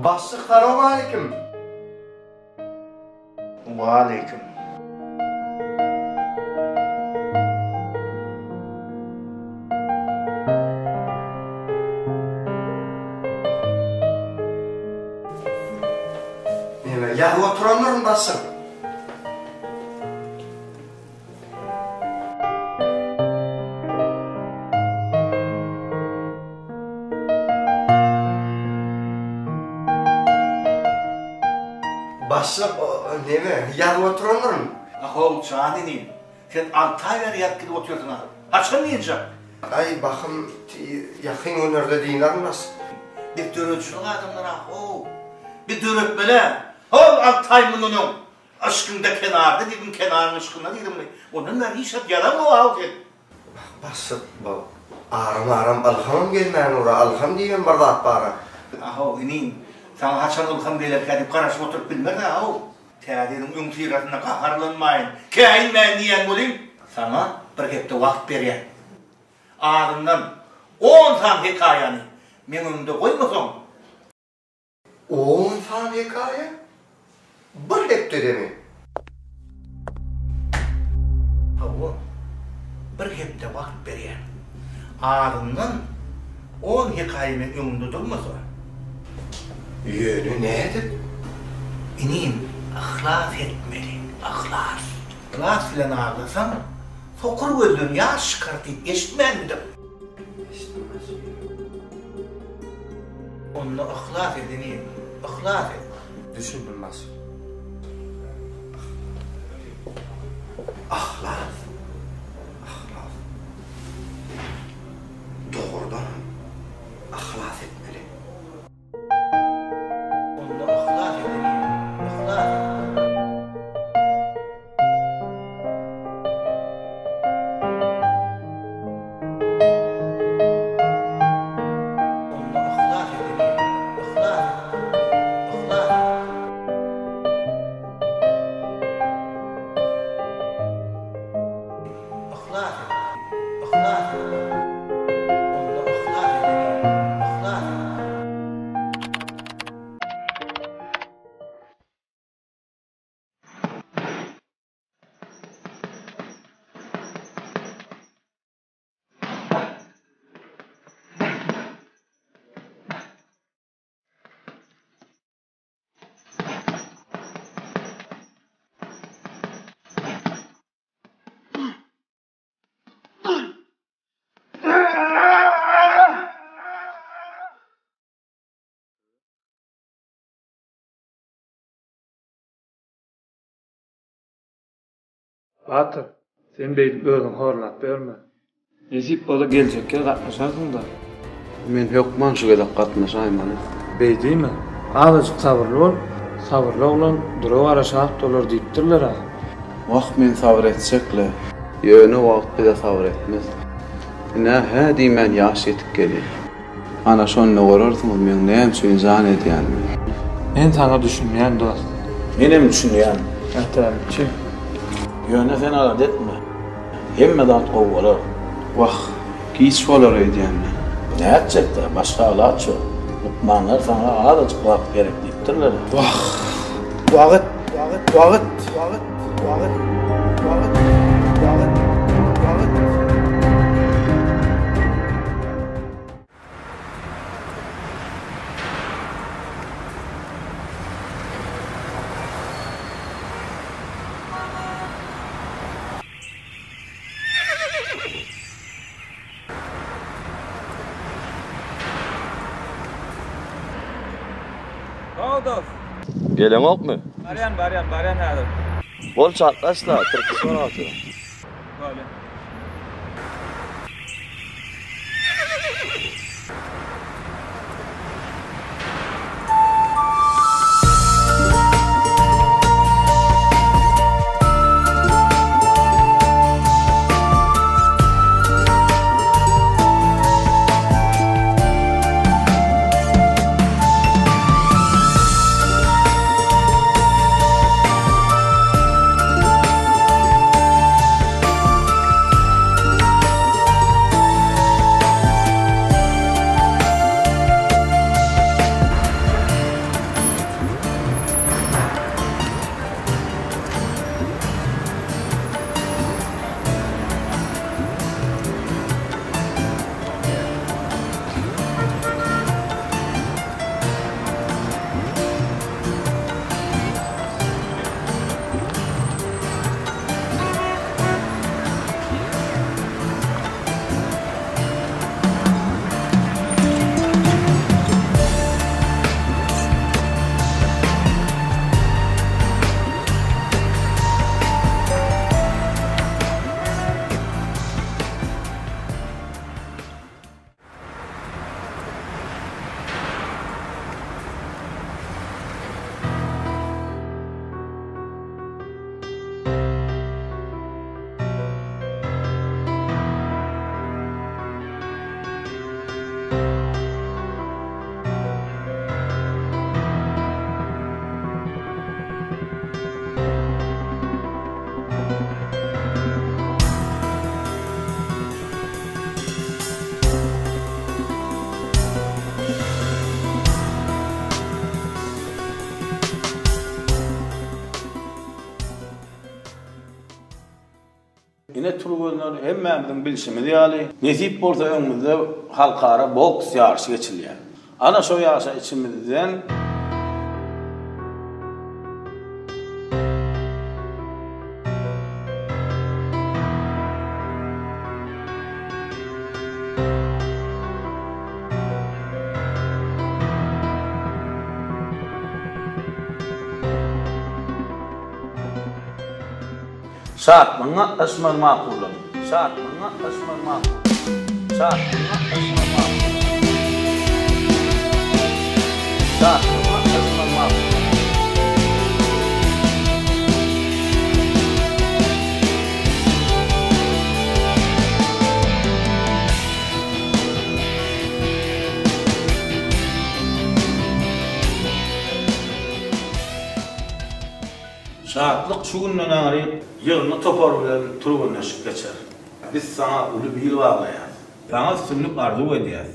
Başlyk salowmaleýkim. Waleýkim. Neme, ýazyp oturandyryn başlyk. Başlyk, neme, ýazyp oturandyryn. Ahow, jan inim, sen alty aý bäri ýazyp gidip otyrsyň-a. Haçan dynjak? Aý, bahym, ýakyn günlerde dynaryn, başlyk. Biz döredijilik adamlary, ahow. Biz döretmeli-ä. Hol, alty aý mundan öň Yşkyňda kenarda diýdiň, kenaryň yşkynda diýdiňmi? Ondan bäri hiç zat ýazaňok-a sen. Başlyk, bu aram-aram ylhamam gelmän ur-a, ylham diýibem bir zat bar-a. Ahow, inim, saňa haçan ylham gelerkä diýip garaşyp oturyp bilmeris-ä-how. Täze ýylyň öňüsyrasynda gaharlanmaýyn, käýinmäýin diýýän welin, saňa bir hepde wagt berýän. Azyndan on sany hekaýany meň öňümde goýmasaň, On sany hekaýa? Bir hepdedemi? Hawa, bir hepde wagt berýän. Azyndan on hekaýa meň öňümde durmasa. Ýöne nädip? Inim, yhlas etmeli, yhlas. Yhlas bilen aglasaň, sokur gözden ýaş çykar diýip eşitmänmidiň? Onda yhlas et inim, yhlas et. Düşündim başlyk. Yhlas. Yhlas. Dogrudanam yhlas etmeli. Onda yhlas et inim, yhlas et. Onda yhlas et inim, yhlas et, yhlas et. Yhlas et, yhlas et. Onda yhlas et inim, yhlas et. Batyr, sen beýdip özüňi horlap ýörme. Nesip bolsa geljekki ýyl gatnaşarsyň-da. Men hökman şu gezek gatnaşaýmaly. Beý diýme. Azajyk sabyrly bol. Sabyrly oglan dura-bara şat bolar diýipdirler-ä. Wah, men sabyr etjek-le. Ýöne wagt bize sabyr etmez. Ine, hä diýmän ýaş ýetip gelýär. Ana şonda görersiňiz meň näme üçin jan edýänimi. Men saňa düşünýän dost. Menem düşünýän. Ätämçi. Ýöne sen alada etme. Hemme zat gowy bolar. Wah, giç bolar öýdýän-le. Nätjek-dä, başga alaç ýok. Lukmanlar saňa azajyk wagt gerek diýipdirler. Wah, wagt, wagt, wagt, wagt, wagt, wagt, wagt, wagt. Geleňokmy? Barýan, barýan, barýan häzir. Bol çartlaşla, tirkiş bar otyr. Bolýa. Ine türgenler hemmämiziň bilşimiz ýaly, nesip bolsa öňümizde halkara boks ýaryşy geçilýär. Ana şo ýaşa içimizden. Şatlygyň gatnaşmagy makullady. Şatlygyň gatnaşmagy makullady. Şatlygyň gatnaşmagy makullady. Şatlygyň gatnaşmagy makullady. Şatlyk şu günden aňry ýygyndy topar bilen türgenleşik geçer. Biz saňa uly bil baglaýarys. Saňa üstünlik arzuw edýäs.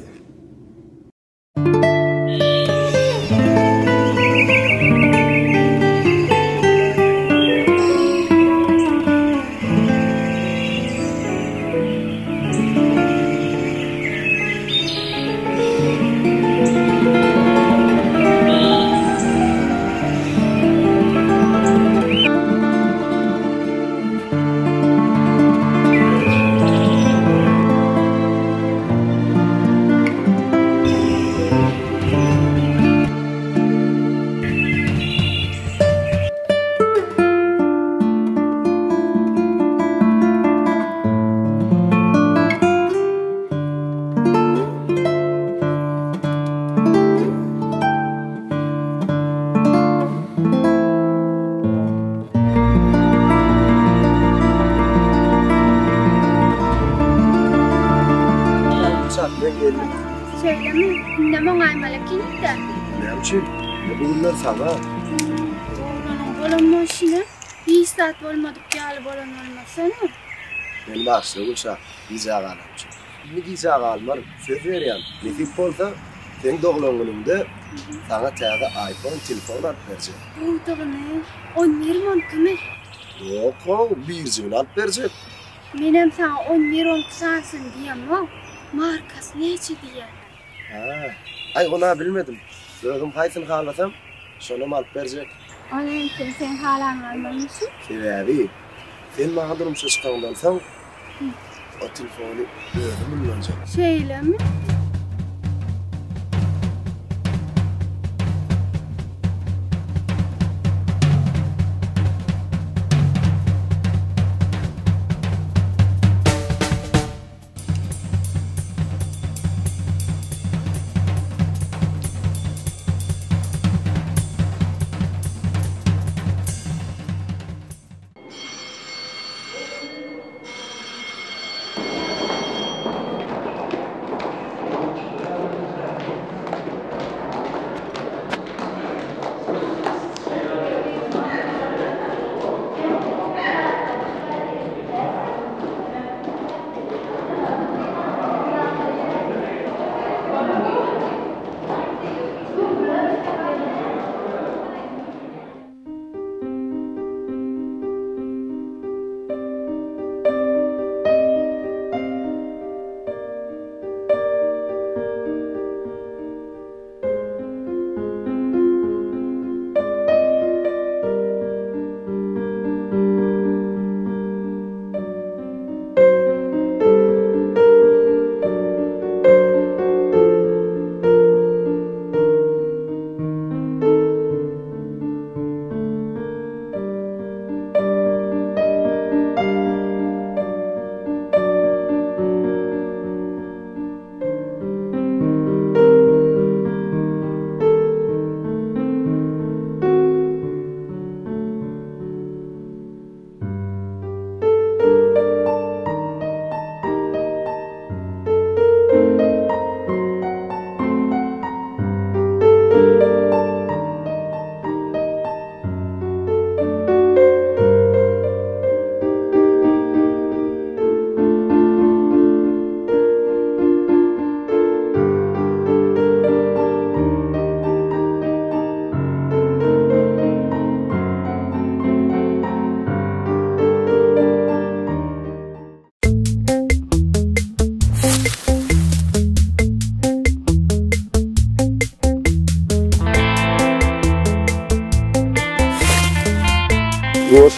Şeýlemi? Indem oňaýmaly ekeni-dä. Näme üçin? Bu günler saňa. Oglanyň bolan bolşuna hiç zat bolmadyk ýaly bolan bolmasana. Meni bagyşla Gülşat, gijä galan üçin. Indi gijä galmaryn, söz berýän. Nesip bolsa, seň doglan günüňde saňa täze iPhone telefon alyp berjek. Gowudygyny, on birmi, on ikimi? Ýok-ow, birjigini alyp berjek. Menem saňa on bir, on iki sanysyny diýemok, markasy näçe diýýän. Hä, aý ony-a bilmedim. Özüm haýsyny halasam, şonam alyp berjek. O näme üçin seň halanyňy almalymyşyn? Sebäbi, sen maňa durmuşa çykaňdan soň, o telefony özüm ullanjak. Şeýlemi?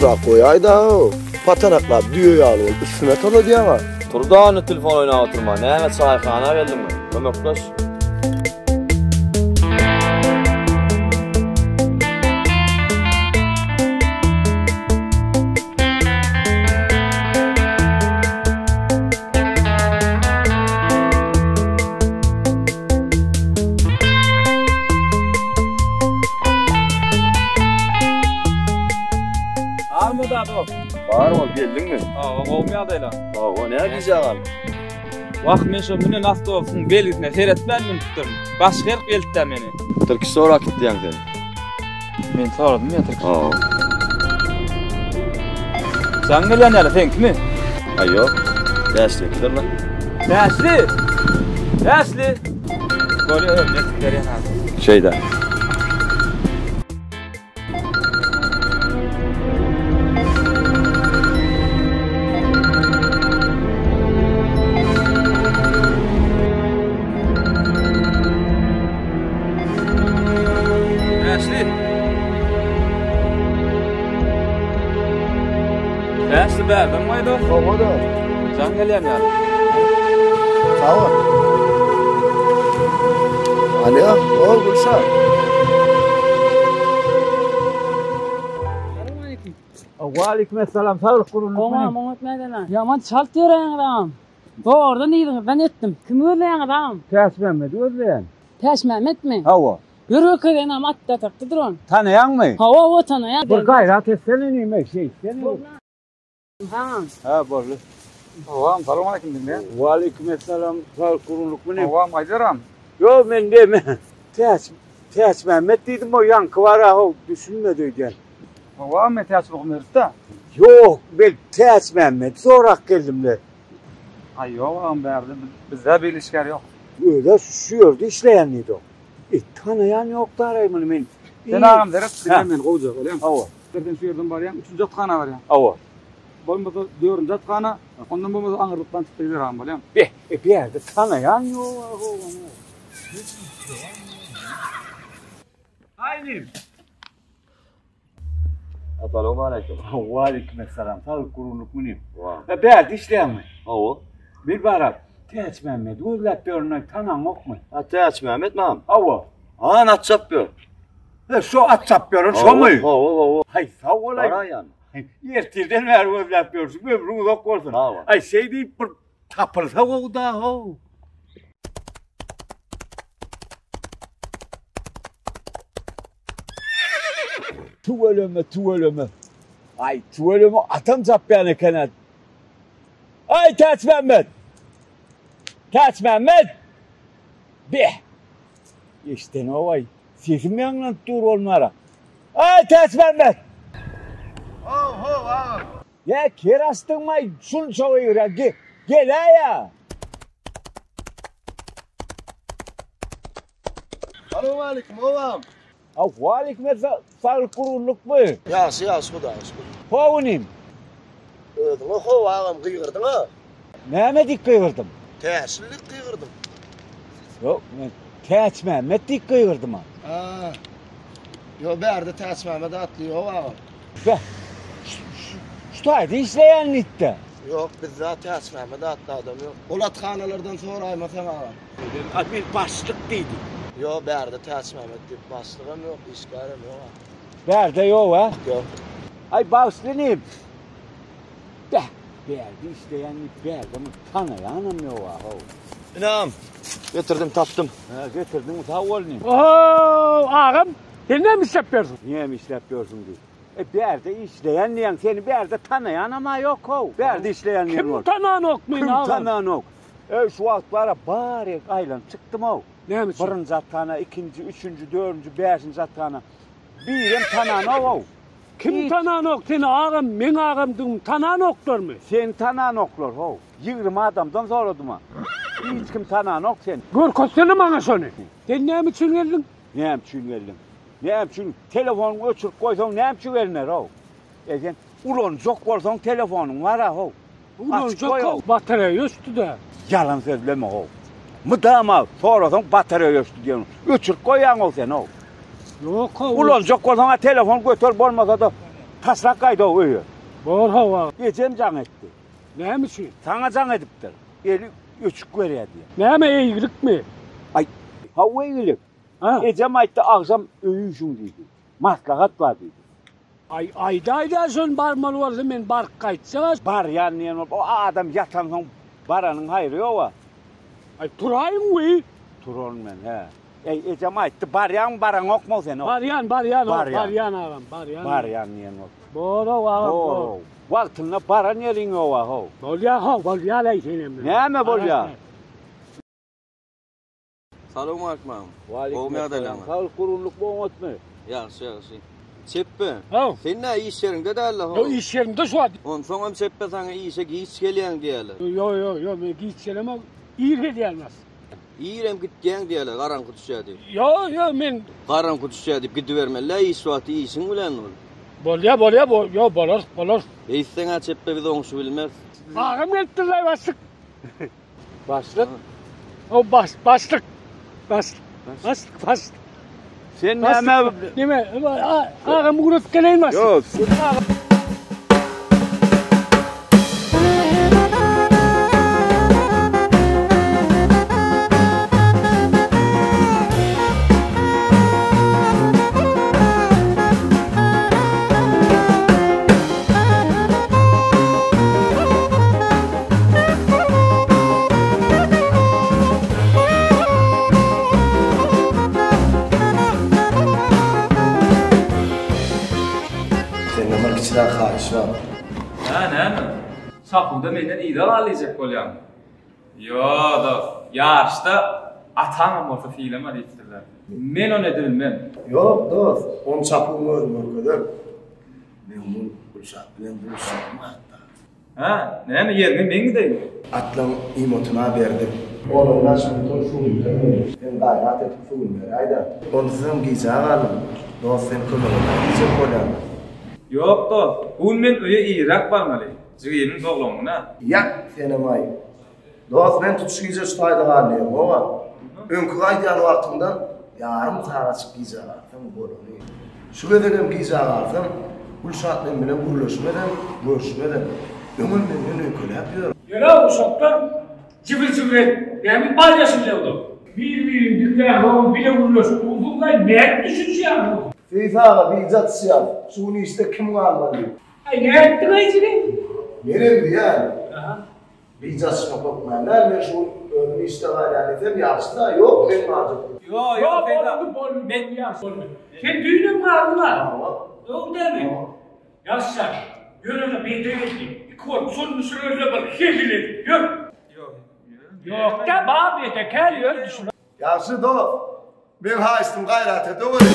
Ýuwaşrak goýaý-da, patanaklap düýe ýaly bolup üstüme tozadýaň-a. Tur-da indi telefon oýnap oturma. Näme çaýhana geldiňmi? Kömekleş. Barmy dado? Bar bol, geldiňmi? Hawa, gowumy ýagdaýlar? Hawa, näme gijä galdyň? Wah, men şo münen awtobusyň belgisine seretmän münüpdirin. Başga ýerk eltdä meni. Tirkiş sorap gitdiýäň sen. Men soradym ýa tirkiş. Hawa. Jaň gelýän ýaly, seňkimi? Aý ýok. Bäşlikidir-le. Bäşli! Bäşli! Bolýa, özüm eltip berýän hany. Şeýdä. Bäşli. Bäşli bärden goýdy. Hawa-da. Jaň gelýän ýaly. Sag bol. Alýo, o Gülşa. Waleýkim essalam, saglyk gurullyk. Oňa oňat nädene. Ýaman çalt ýöräňiz agam. Zordan yzyňyzdan ýetdim. Kimi gözleýäňiz agam? Täçmämmedi gözleýän. Täçmämmetmi? Hawa. Ýör görkezeýin agam atda ýatakda duran. Tanaýaňmy? Hawa hawa tanaýan. Bir gaýrat etsene inim, şeýtsene. Ha. Ha boldy. Hawa, salam aleyküm diňle. Waleýkim essalam, saglyk gurullyk inim. Hawa, aýdaram. Ýok, men deme. Täç Täçmämmet diýdim, o ýaňky bar-a, ho, düşünmedi öýdýän. Hawa, men Täç Muhammedow-da. Ýok, men Täçmämmedi sorap geldim-le. Aý, ýok agam, bärde bizde beýle işgär ýok. Öz-ä şu ýerde işleýän diýdi o. E, tanaýan ýok daraý muny men. Sen agam seret, diňle meni gowja, bolýamy? Hawa. Birden şu ýerden barýaň, üçünji athana barýaň. Hawa. Bolmasa dördünji athana, ondan bolmasa aňyrlykdan çykyp gidiber agam, bolýamy? Be, e, bu ýerde tanaýan ýok-a. Aý inim. Assalamualaikum. Waleýkim essalam. Saglyk gurgunlyk inim. E bärde işleýäňmi? Hawa. Bir barap Täçmämmet gözläp ýörün, tanaňokmy? Ha Täçmämmet mam. Hawa. Ha at çap ýör. E şu at çap ýören şomy? Hawa, hawa. Haý sag bolaý. Baraýan. Ertirden bäri gözläp ýörsün, ömrüň uzak bolsun. Aý şeý diýip bir tapylsa gowy-da how. Tüweleme, tüweleme. Aý, tüweleme atam çapýan eken-ä. Aý, Täçmämmet! Täçmämmet! Beh! Eşdenok-aý. Sesim ýaňlanyp dur bolmara. Aý, Täçmämmet! Ho-ho, agam. Ýa ker açdyňmaý, şunça gygyra, geläý-ä! Salowmaleýkim, obam. A waleýkim essa, saglyk gurgunlykmy? Ýagşy, ýagşy Hudaýa şükür. How inim? Özüňe how agam gygyrdyň-a. Näme diýip gygyrdym? Täşli diýip gygyrdyň. Ýok, men Täçmämmet diýip gygyrdym-a. A, ýok bärde Täçmämmet atly ýok agam. Beh, şu taýda işleýän diýdi-dä. Ýok, bizde Täçmämmet atly adam ýok. Ol athanalardan soraýmasaň agam. A men başlyk diýdi. Ýok, bärde Täçmämmet diýip başlygam ýok, işgärem ýok a. Bärde ýok-a? Ýok. Aý, bagyşla inim. Beh, bärde işleýän diýip bärde muny tanaýanam ýok-a, how. Inam, getirdim, tapdym. Hä, getirdiň, sag bol inim. Oho, agam, sen näme işläp ýörsüň? Näme işläp ýörsüň diýip. E, bärde işleýän diýýäň, seni bärde tanaýanam-a ýok-how. Bärde işleýän diýen Kim bolup. tananok meni, Kim agam? tananok? Eý, şu wagt bar-a, baryk aýlanyp çykdym-ow. Näme üçin? Birinji athana, ikinji, üçünji, dördünji, bäşinji athana. Birem tananok-ow. Kim tananok seni agam, meň agamdygymy tananoklarmy? Seni tananoklar, how. 20 adamdan soradym-a. Hiç kim tananok seni. Görkezsene maňa şony. Sen näme üçin geldiň? Näme üçin geldiň? Näme üçin? Telefonyňy öçürip goýsaň näme üçin geliner-ow? E sen ulanjak bolsaň telefonyň bar-a how. Ulanjak how, batareýa öçdi-dä. Ýalan sözleme how. Mydama sorasaň batareýa öçdi diýen. Öçürip goýýaň-ow sen how. Ýok how. Ulanjak bolsaň-a telefon göter bolmasa-da. Taşlap gaýd-ow öýe. Bor hawa. Ejem jaň etdi. Näme üçin? Saňa jaň edipdir. Eli öçük berýär diýýär. Näme eýgilikmi? Aý, hawa eýgilik. Ejem aýtdy agşam öýüşiň diýdi. Maslahat bar diýdi. Aý, aýdaýda şony barmaly bolsa men baryp gaýtjak-a. Barýan diýen bolup, o adam ýatansoň baranyň haýry ýog-a. Aý, turaýyň wi. Turaryn men, hä. Eý, ejem aýtdy, barýaňmy, baraňokmy sen? Barýan, barýan, barýan agam, barýan. Barýan diýen bolup. Bor-ow agam, bor. Wagtynda baran ýeriň ýog-a, how. Bolýa, how, bolýa-laý senem. Näme bolýa? Salowmaleýkim agam. Gowmy ýagdaýlaryňyz? Saglyk gurgunlykmy oňatmy? Ýagşy ýagşy. Çepbe. Haw. Sen nä iş ýeriňde dälde how? Ýok iş ýerimde şu wagt. Onsoňam Çepbe saňa işe giç gelýäň diýýärler. Ýok ýok ýok men giç gelemok. Ir gelýän bas. Irem gitýäň diýýärler garaňky düşýär diýip. Ýok ýok men. Garaňky düşýär diýip gidibermeli-dä iş wagty işiň bilen ol. Bolýa bolýa ýok bolar bolar. Eýtseň-ä Çepbe biz oňşubilmeris. Agam gelipdirlaý başlyk. Başlyk? O baş, başlyk. Baş, başlyk, başlyk. Sen näme? Neme? Agam ugratyp geleýin başlyk. Ýok. Senden bir kiçiräk haýyş bar. Hä, näme? Çapuwda menden yza gal diýjek bolýaňmy? Ýo, dost, ýaryşda ataňam bolsa sylama diýipdirler. Men ony edibilmen. Ýok, dost, ony çapuwyň özi görkezer. Men bu Gülşat bilen duşuşjagym hatda. Hä, näme ýeriňe men gideýinmi? Atlaň iýmotyna berdik. Onuň daşyny suwuny bermeli. Sen gaýrat edip suwuny beräý-dä. Onsuzam gijä galdym. Dost sen kömek edäý diýjek bolýan. Ýok dost, bu gün men öýe irräk barmaly. Jigimiň doglan güni-ä. Ýak, senem-aý. Dost men tutuş gije şu taýda galýan-ow-a. Öňki gaýdýan wagtyňdan ýarym sagatjyk gijä galsam bolany. Şu gezegem gijä galsam, Gülşat men bilen gürleşmezem, görüşmezem. Öňem menden öýkeläp ýör. Ýöne uşaklar jibir-jibir edip, näme paýlaşylýar olar? Bir-birini diňläňok, bile gürleşip dursuňlaý, nädip düşünişýäňiz? Seýis aga, bije atyşýas. Şu gün işde kim galmaly? Aý, nätdiň-aý jigim? Menem diýýän. Bije atyşmak hökmän däl, men şu gün özüm işde galýan diýsem, ýagşy-da, ýok, men galjak diýip. Ýok, ýok, Seýis aga, boldy, men ýagşy boldy. Sen düýnem galdyň-a? Hawa. Dogry dälmi? Ýagşy, ýör onda beýle geldi. Iki bolup şuny şuny bir hezil edip ýör. Ýok. Ýok-da, bar betekär ýör düşün. Ýagşy dost, meň haýyştym gaýrat edeweri.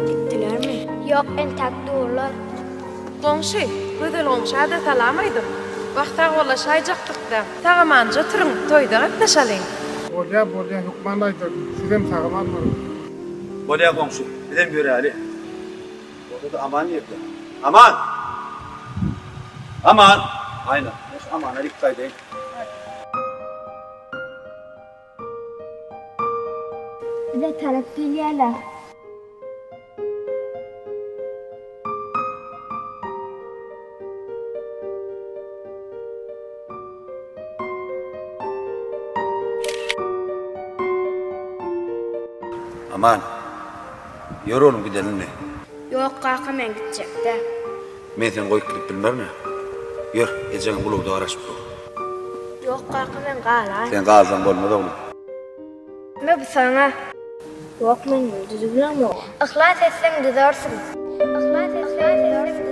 Gitdilermi? Ýok, entäk durlar. Goňşy, Gözel goňşa-da salam aýdyp, wah sagbollaşaýjakdyk-da. Sag-amanja oturyň, toýda gatnaşalyň. Bolýa, bolýa, hökman aýdaryn. Sizem sag-aman boluň. Bolýa goňşy, bizem ýöräli. Onda-da Aman nirde? Aman! Aman! Aýna, men şu Amana gidip gaýdaýyn. Bize tarap gelýärler. Aman, ýör oglum gidelim indi. Ýok kaka men gitjek däl. Men seni goýup gidip bilmerin-ä. Ýör, ejeň ulagda garaşyp dur. Ýok kaka men galaýyn. Sen galsaň bolmaz oglum. Me bu saňa. Ýok men muny düzübilemok. Yhlas etseň düzersiň. Yhlas etseň düzersiň.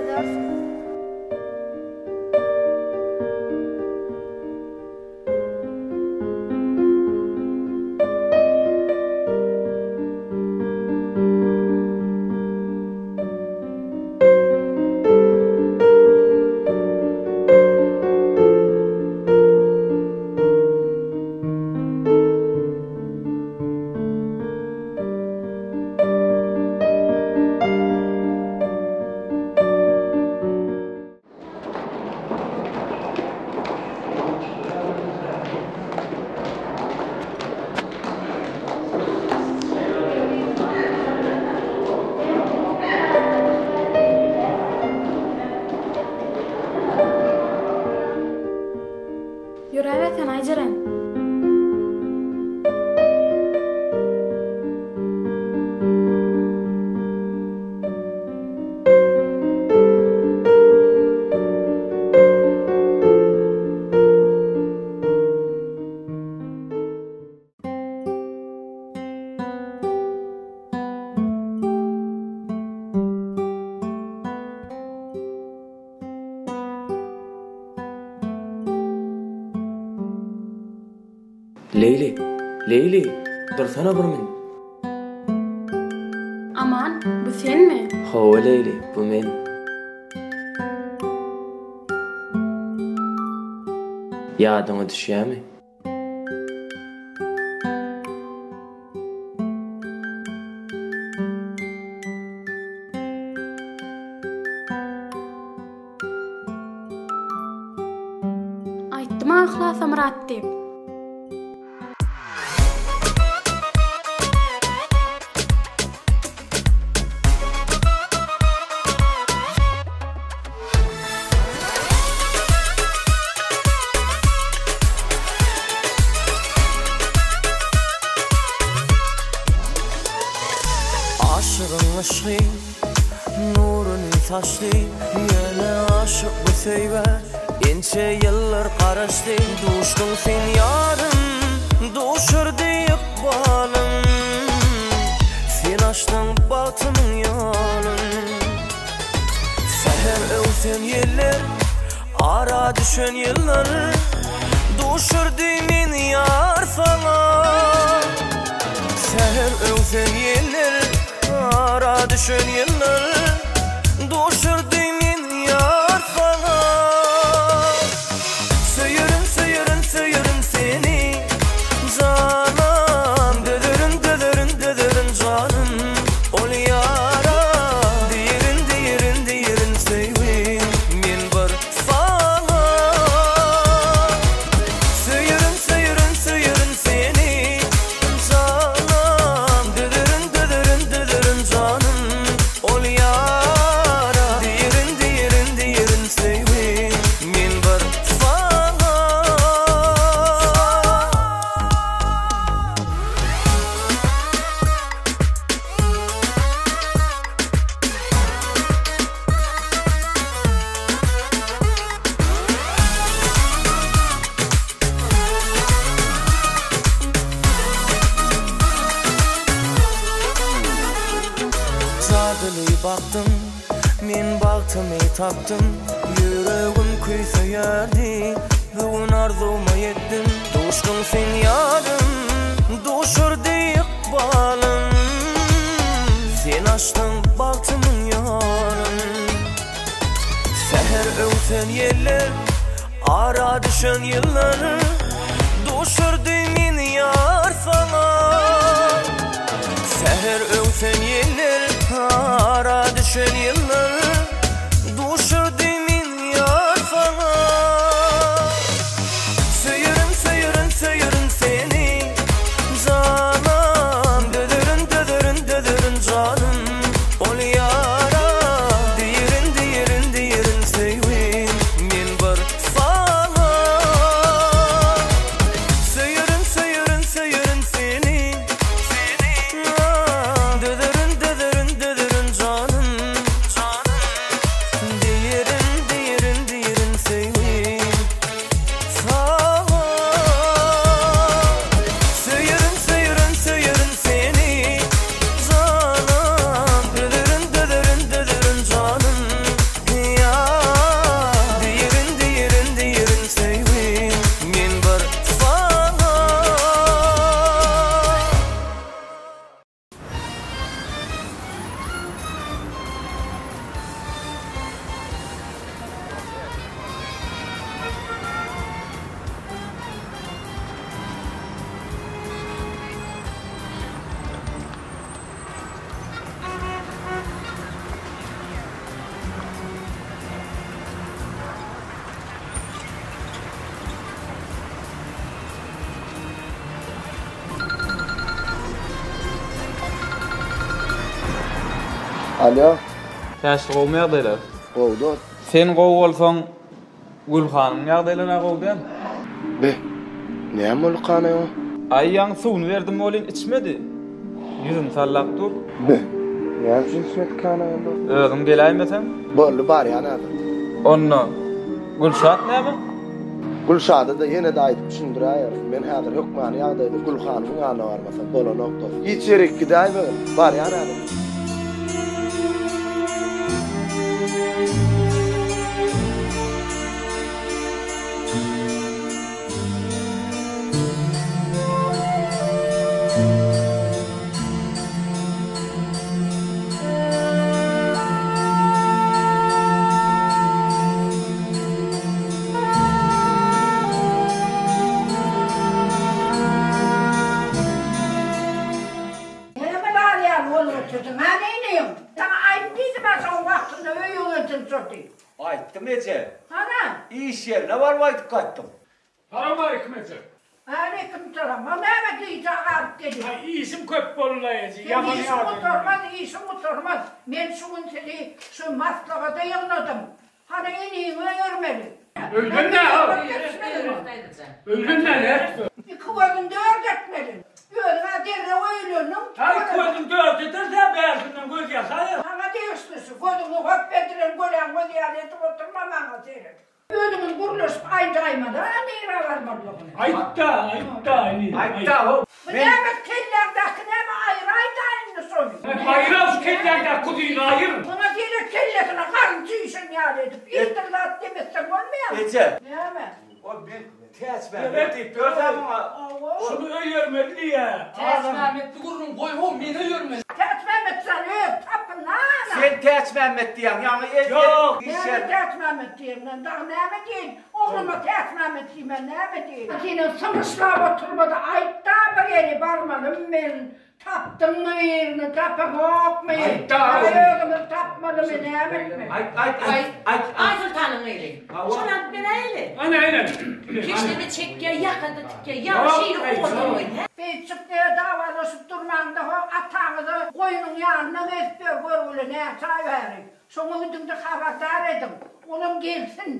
Ýöräbersen Aýjeren. Leýli, Leýli, dursana bir min. Aman, bu senmi? Hawa, Leýli, bu men. Ýadyňa düşýämi? Aýtdym-a Yhlasa Myrat diýip. Aşygyň yşgy nuruny saçdy, Ýöne aşyk bu söýgä ençe ýyllar garaşdy. Duşduň sen ýarym, duşurdy ykbalym, Sen açdyň bagtymyň ýolun. Säher öwsen ýeller, ara düşen ýyllar, Duşurdy meni ýar saňa. Säher öwsen ýeller, ara düşen ýyllar, Duşurdy meni ýar saňa. Söýerin, söýerin, söýerin seni, janan, Dözerin, dözerin, dözerin janym, ol ýara. Diýerin, diýerin, diýerin söýgim men bir saňa. Söýerin, söýerin, söýerin seni, janan, Dözerin, dözerin, dözerin janym, ol ýara. Diýerin, diýerin, diýerin söýgim men bir saňa. Jadyly bakdym, men bagtymy tapdym, Ýüregim küýseýärdi, bu gün arzuwma ýetdim. Duşduň sen ýarym, duşurdy ykbalym, Sen açdyň bagtymyň ýolun. Säher öwsen ýeller, ara düşen ýyllar, Duşurdy meni ýar saňa. Säher öwsen ýeller, ara düşen ýyllar. Alýo. Täşli gowumy ýagdaýlar? Gowy dost. Sen gowy bolsaň Gülhanyň ýagdaýlary-a gowy däl. Be, näme boldy kanaý oňa? Aý ýaňy suwuny berdim welin içmedi. Ýüzüni sallap dur. Be, näme üçin içmedi kanaý onda? Özüň geläýmeseň. Boldy barýan häzir. Onda Gülşat näme? Gülşada-da ýene-de aýdyp düşündiräýerin. Men häzir hökmany ýagdaýda Gülhanymyň ýanyna barmasam bolanok dost. Hiç ýerik gidäýmegin. Barýan häzir. Näme bar ýaly bolup otyrsyň, hä neýleýiň? Saňa aýt diýdim-ä şoň wagtynda öýe gelsin şo diýip. Aýtdym eje. Hana? Iş ýerine baryp aýdyp gaýtdym. Salowmaleýkim eje. Aleýkim salam. O näme gijä galyp gelýäň? Aý işim köp boldy-la eje, Seň ýaman işiň ýadadym. gutarmaz, işiň gutarmaz. Men şu gün sizi şu maslahata ýygnadym. Hany iniňi öýermeli. Öýlenme-ha! Öýlenme nätdi? Iki gözüni dört etmeli. Özüň-ä derrew öýlendiň. Aý iki gözüni dört ederse, bärsinden göz ýasaýar. Saňa degişlisi, gözüňi hop edilen göläň gözi ýaly edip oturma maňa seret. Özüňiz gürleşip aýdaýmaly-a nirä barmalydygyny. Aýt-da, aýt-da ini, aýt-da how. Bu näme kelläňdäki näme aýyraý-da indi şony. Aýyr-a şu kelläňdäki kuzyny aýyr. Muňa seret kellesine garyn çüýşen ýaly edip, ýyldyr zat demesseň bolmaýamy? Eje. Näme? Ol men Täçmämmet diýip ýörsem muňa. Şuny öýermeli diýýä. Täçmämmetli gürrüň goý how meni öýermeli. Täçmämmet jan öz tapyn ana. Sen Täçmämmet diýýäň ýaňy el Ýok. Näme Täçmämmet diýen men dagy näme diýeýin ogluma Täçmämmet diýmän näme diýeýin. Senem syňyşlap oturmada aýtda bir ýere barmalym men Tapdyňmy birini, tapaňokmy? Aýt-da! Ýa özümiz tapmalymy, näme etmeli? Aýt, aýt, aýt, aýt! Aýsoltanyň gyzy. Şony alyp beräýeli. Ana, ene. Keşde-de çekýär, ýaka-da tikýär. Ýaňy şeýle owadan goýun, hä? Beýtjik diýe dawalaşyp durmaňda ho ataňyzy goýnuň ýanyna gezip ýör görgüli näçe aý bäri. Şoňa gidiňde habardar ediň. Olam gelsin.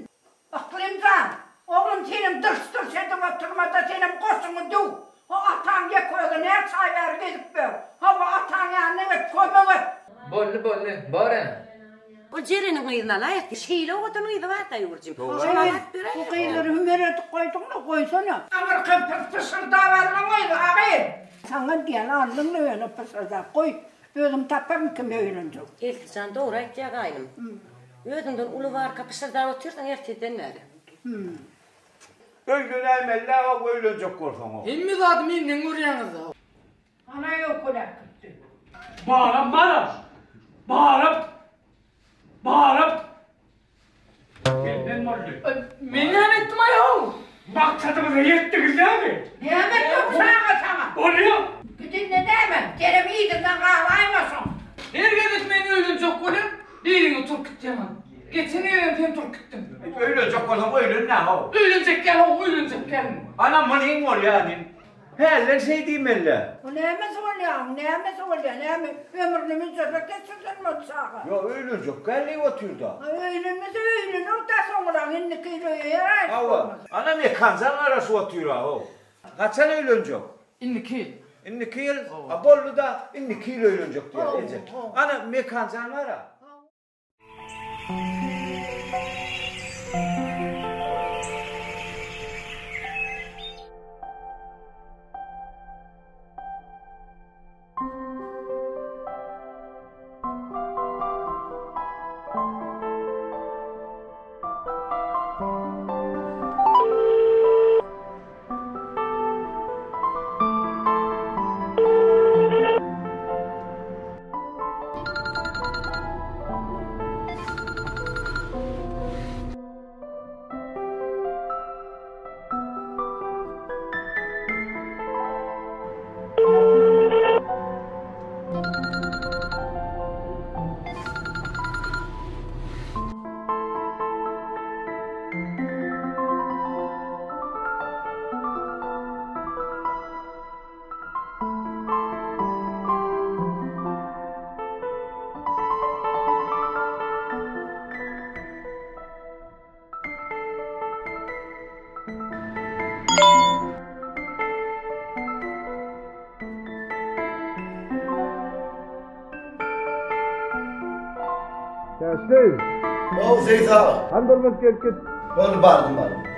Yklym jan, oglum senem dyrs-dyrs edip oturma-da senem goşuňy düw. O ataň ýeke özi näçe aý bäri gezip ýör. Hawa, ataň ýanyna git, kömek et. Boldy, boldy, bor ene. Ol Jereniň gyzyny alaýak. Şeýle owadan gyzy bar-da Ýurjum. Şony alyp beräýek. Bu gyzlary hümer edip goýduň-la, goýsana. Aňyrky pyşyrdap aldyň gyzy, a gyz. Saňa diýen aldyň-la ýöne pyşyrdap goý. Özüm taparyn kim öýlenjek. Elsi jan dogry aýtýar gaýnym. Özüňden uly barka pyşyrdap otyrsyň ertirden bäri. Öýlenäýmeli-dä how öýlenjek bolsaň-ow. Hemme zady menden görýäňiz-dä. Ana ýöwkeläp gitdi. Baram baram. Baram. Baram. Senden boldy. Men näme etdim aý-how? Maksadymyza ýetdigiz dämi? Näme etdim çaga saňa? Bolýa. Git indi näme? Senem yzyňdan galaýma şoň. Her gezek men öýlenjek bolýan, biriňi turup gitýäňiz. Geçen gezegem sen turup gitdiň. Öýlenjek bolsaň öýlen-dä-how. Öýlenjek däl-how, öýlenjek däl. Ana munyň bolýa inim. Hälden şeý diýmeli-dä. Bu nämesi bolýa, nämesi bolýa, näme ömrüni müjewür geçirsin bu çaga. Ýok, öýlenjek däl diýip otyr-da. Ha, öýlenmese öýlener-dä soňra, indiki ýyl öýer aýryp Hawa, bolmasa. ana Mekanjan garaşyp otyr-a-how. Haçan öýlenjek? Indiki ýyl. Indiki ýyl? A boldy-da, indiki ýyl öýlenjek diýýär eje. Ana Mekanjan bar-a. Täçli. How, Seýis aga. Hany durmuş gelip git. Boldy, bardym, bardym.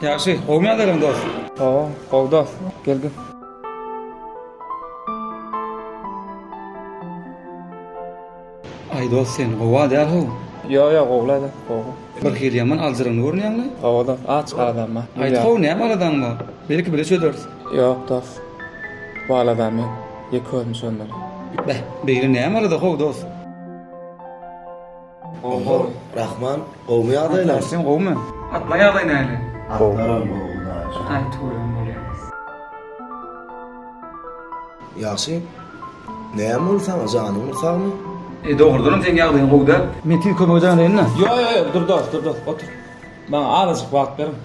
Ýagşy, gowumy ýagdaýlaryň dost? Hawa, gowy dost. Gel gel. Aý dost sen gowa däl how. Ýo ýo gowla dost gowy. Bir hili ýaman aljyraňly görünýäňle. Hawa dost aç aladam bar. Aýt how näme aladaň bar? Belki bile çözeris. Ýok dost. Bu aladamy men ýeke özüm çözmeli. Beh beýle näme alada how dost? Gowy. Rahman, gowumy ýagdaýlar? Sen gowumy? Atma ýagdaý nähili? Atlaram gowy daýy. Aý tüweleme bolýa. Ýagşy. Näme boldy saňa, janyň bir sagmy? E dogrudanam seň ýagdaýyň gowy däl. Men tiz kömege jaň edeýin-dä. Ýo ýo ýo, dur dost, dur dost, otur. Maňa azajyk wagt beriň.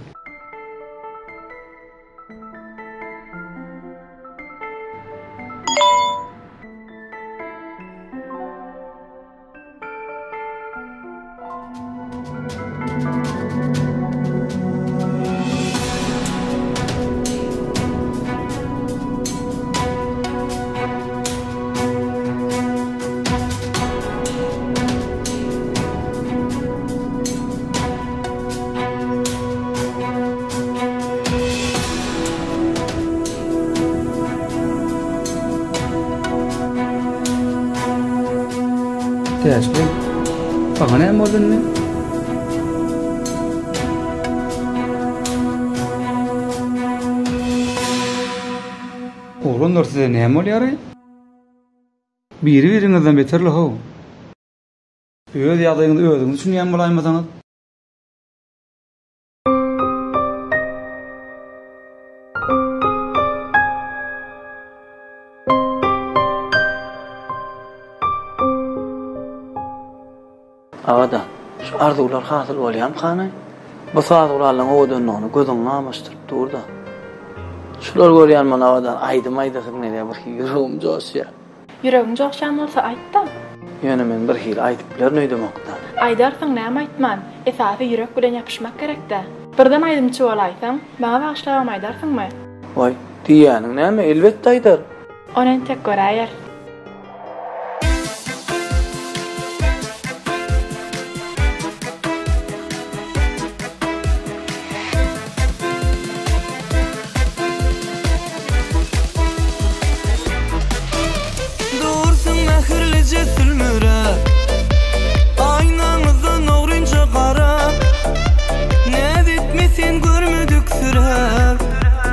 Täçli, saňa näme boldy indi? Oglanlar size näme bolýar-eý? Biri-biriňizden beterle how. Öz ýagdaýyňyzy özüňiz düşünýän bolaýmasaňyz. Abadan, şu arzuwlar hasyl bolýamkany? Bu saz gurallaryň owadanlygyny gözüň gamaşdyryp dur-da. Şulary görýän men Abadan, aýdym aýdasym gelýär, birhili ýüregim joşýar. Ýüregiň joşýan bolsa aýt-da. Ýöne men birhili aýdyp bilerin öýdemok-da. Aýdarsyň näme aýtman, esasy ýürek bilen ýapyşmak gerek-dä. Birden aýdymçy bolaýsaň, maňa bagyşlabam aýdarsyňmy? Waý, diýýäniň näme, elbetde aýdaryn. Ony entek göräýeris. Dursuň mähirlije sülmüräp, Aýnaňyzdan ogrynja garap, Näz etme sen görmediksiräp,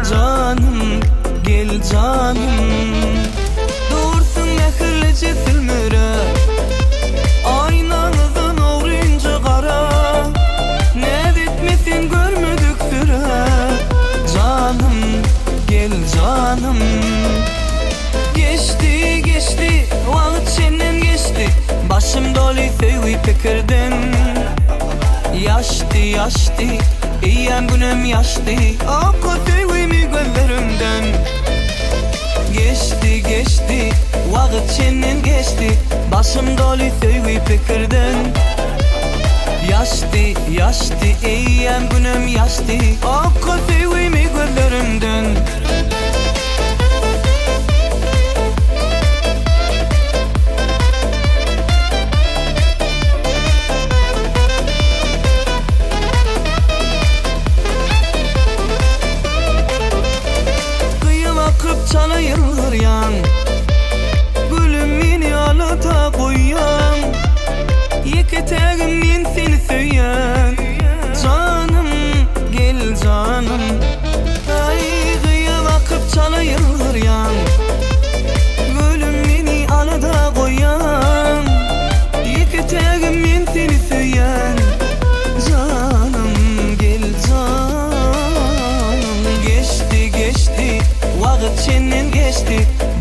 Janym, gel janym. Dursuň mähirlije sülmüräp, Aýnaňyzdan ogrynja garap, Näz etme sen görmediksiräp, Janym, gel janym. Geçdi, geçdi, wagt çenden geçdi, Başym doly söýgi pikirden. Ýaşdy, ýaşdy, eýýäm günem ýaşdy, Oka söýgimi gözlerimden. Geçdi, geçdi, wagt çenden geçdi, Başym doly söýgi pikirden. Ýaşdy, ýaşdy, eýýäm günem ýaşdy, Oka söýgimi gözlerimden.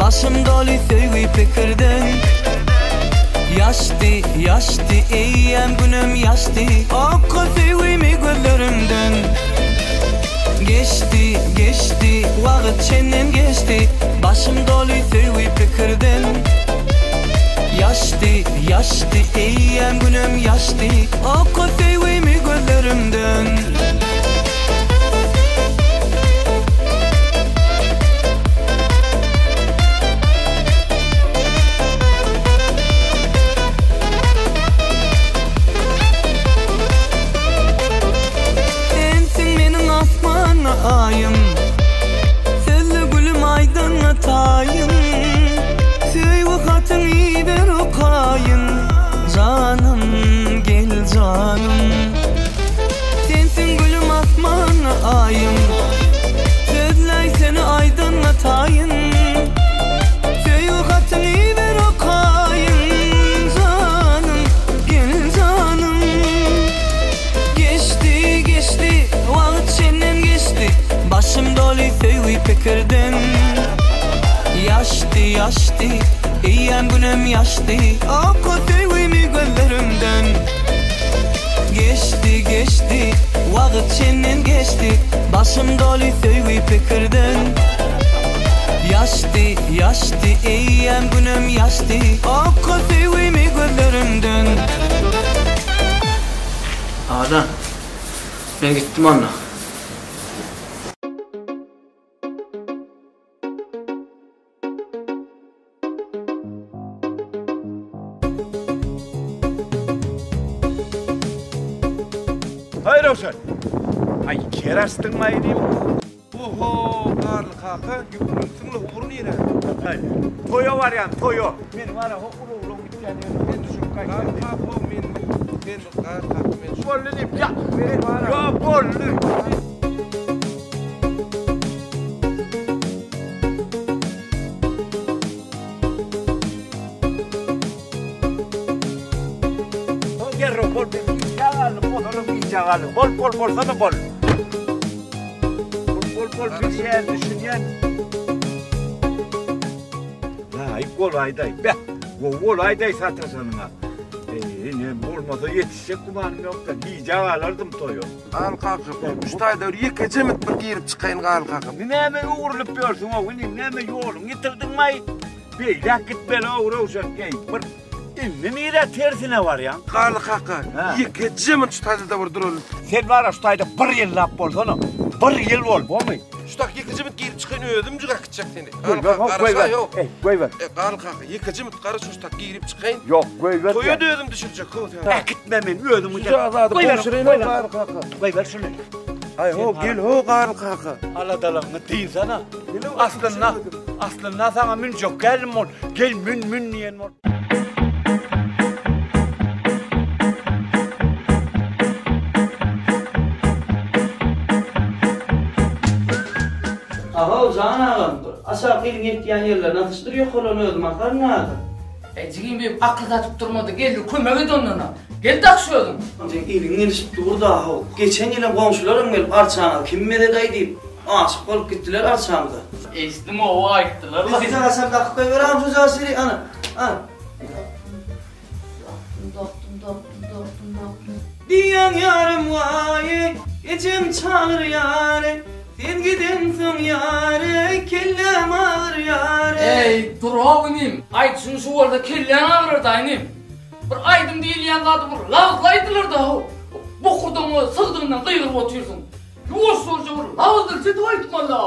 Başym doly söýgi pikirden Ýaşdy, ýaşdy, eýýäm günem ýaşdy Oka söýgimi gözlerimden Geçdi, geçdi, wagt çenden geçdi Başym doly söýgi pikirden Ýaşdy, ýaşdy, eýýäm günem ýaşdy Oka söýgimi gözlerimden. Sensiň meniň asmanda aýym Sözle gülüm aýdana taýyn Söýgi hatyň iber okaýyn Janym gel janym Sensiň gülüm asmanda aýym Sözläýsene aýdana taýyn Söýgi hatyň iber okaýyn Janym gel janym Geçdi geçdi wagt çenden geçdi Başym doly söýgi pikirden Ýaşdy ýaşdy eýýäm günem ýaşdy Oka söýgimi gözlerimden Geçdi geçdi wagt çenden geçdi Başym doly söýgi pikirden Ýaşdy ýaşdy eýýäm günem ýaşdy Oka söýgimi gözlerimden. Abadan, men gitdim onda. Haý Röwşen! Aý ker açdyňmaý inim? Oho, Garly kaka, ýüklenipsiň-le, ugur nirä? Haý, toýa barýan, toýa. Men wara ho uly-uly gitýän ýerim, sen düşürip gaýtsaň. Garly kaka, ho men, men, Garly kaka, men. Boldy diýip, ýa, ýa boldy. Derrew bol, men gijä galdym, ozalam gijä galdym. Bol, bol, bolsana bol. Bol, bol, bol, bilýän, düşünýän. Laýyk bolaýdaý, beh, gowy bolaýdaý sataşanyňa. Eý, ine, bolmasa ýetişjek gümanym ýok-da, gijä galardym toýa. Garly kaka, şu taýda bir ýekeje mit bir girip çykaýyn Garly kaka. Näme öwrülip ýörsüň-ow, inim, näme ýoluňy ýitirdiňmi-aý? Beýläk gitmeli-ow, Röwşen, eý, bir indi nirä tersine barýaň? Garly kaka, ýekeje min şu taýda-da bir duraly. Sen bar-a şu taýda bir ýyllap bolsana, bir ýyl bol, bormy? Şu tak ýekeje min girip çykaýyn, özümjik äkitjek seni. Goýber, Garly kaka, goýber, garaşaý-ow. eý, goýber. E, Garly kaka, ýekeje min gara şu tak girip çykaýyn. Ýok, goýber. Toýa-da özüm düşürjek, how sen. Äkitme men, özüm Şu zady gowşuraýyn-ow, Garly kaka. Goýber şuny. Aý, how, gel, how, Garly kaka. Aladalaryňy dynsana. Aslynda, aslynda saňa münjek geldim ol. Gel mün, mün diýen bol. Ahow, jan agam, bir aşak eliň ýetýän ýerlerine atyşdyr, ýokarlaryny özüm ataryn häzir. Eý, jigim beýik akyl satyp durma-da, gel-de kömek et ondan-a. Gel dak şu özüň. Seň eliň gelişip dur-da, ahow. Geçen ýylam goňşularam gelip arçaňyzy kim bezedi-aý diýip, aşyk bolup gitdiler arçamyza. Eşitdim oba aýtdylar-la. Biz haçan dakyp goýberem şu jaşyry, ana, ana. Dokdum, dokdum, dokdum, dokdum, dokdum. Diýýän ýarym waý, ejem çagyrýar, sen gidensoň ýar, kelläm agyrýar. Eý, dur-ow inim, aýdyşyň şu bolsa kelläň agyrar-da inim. Bir aýdym diýilýän zady bir labyzly aýdylar-da-how. Bokurdagyňa sygdygyndan gygyryp otyrsyň. Ýuwaş bolja bir labyzlyja edip aýtmaly-da.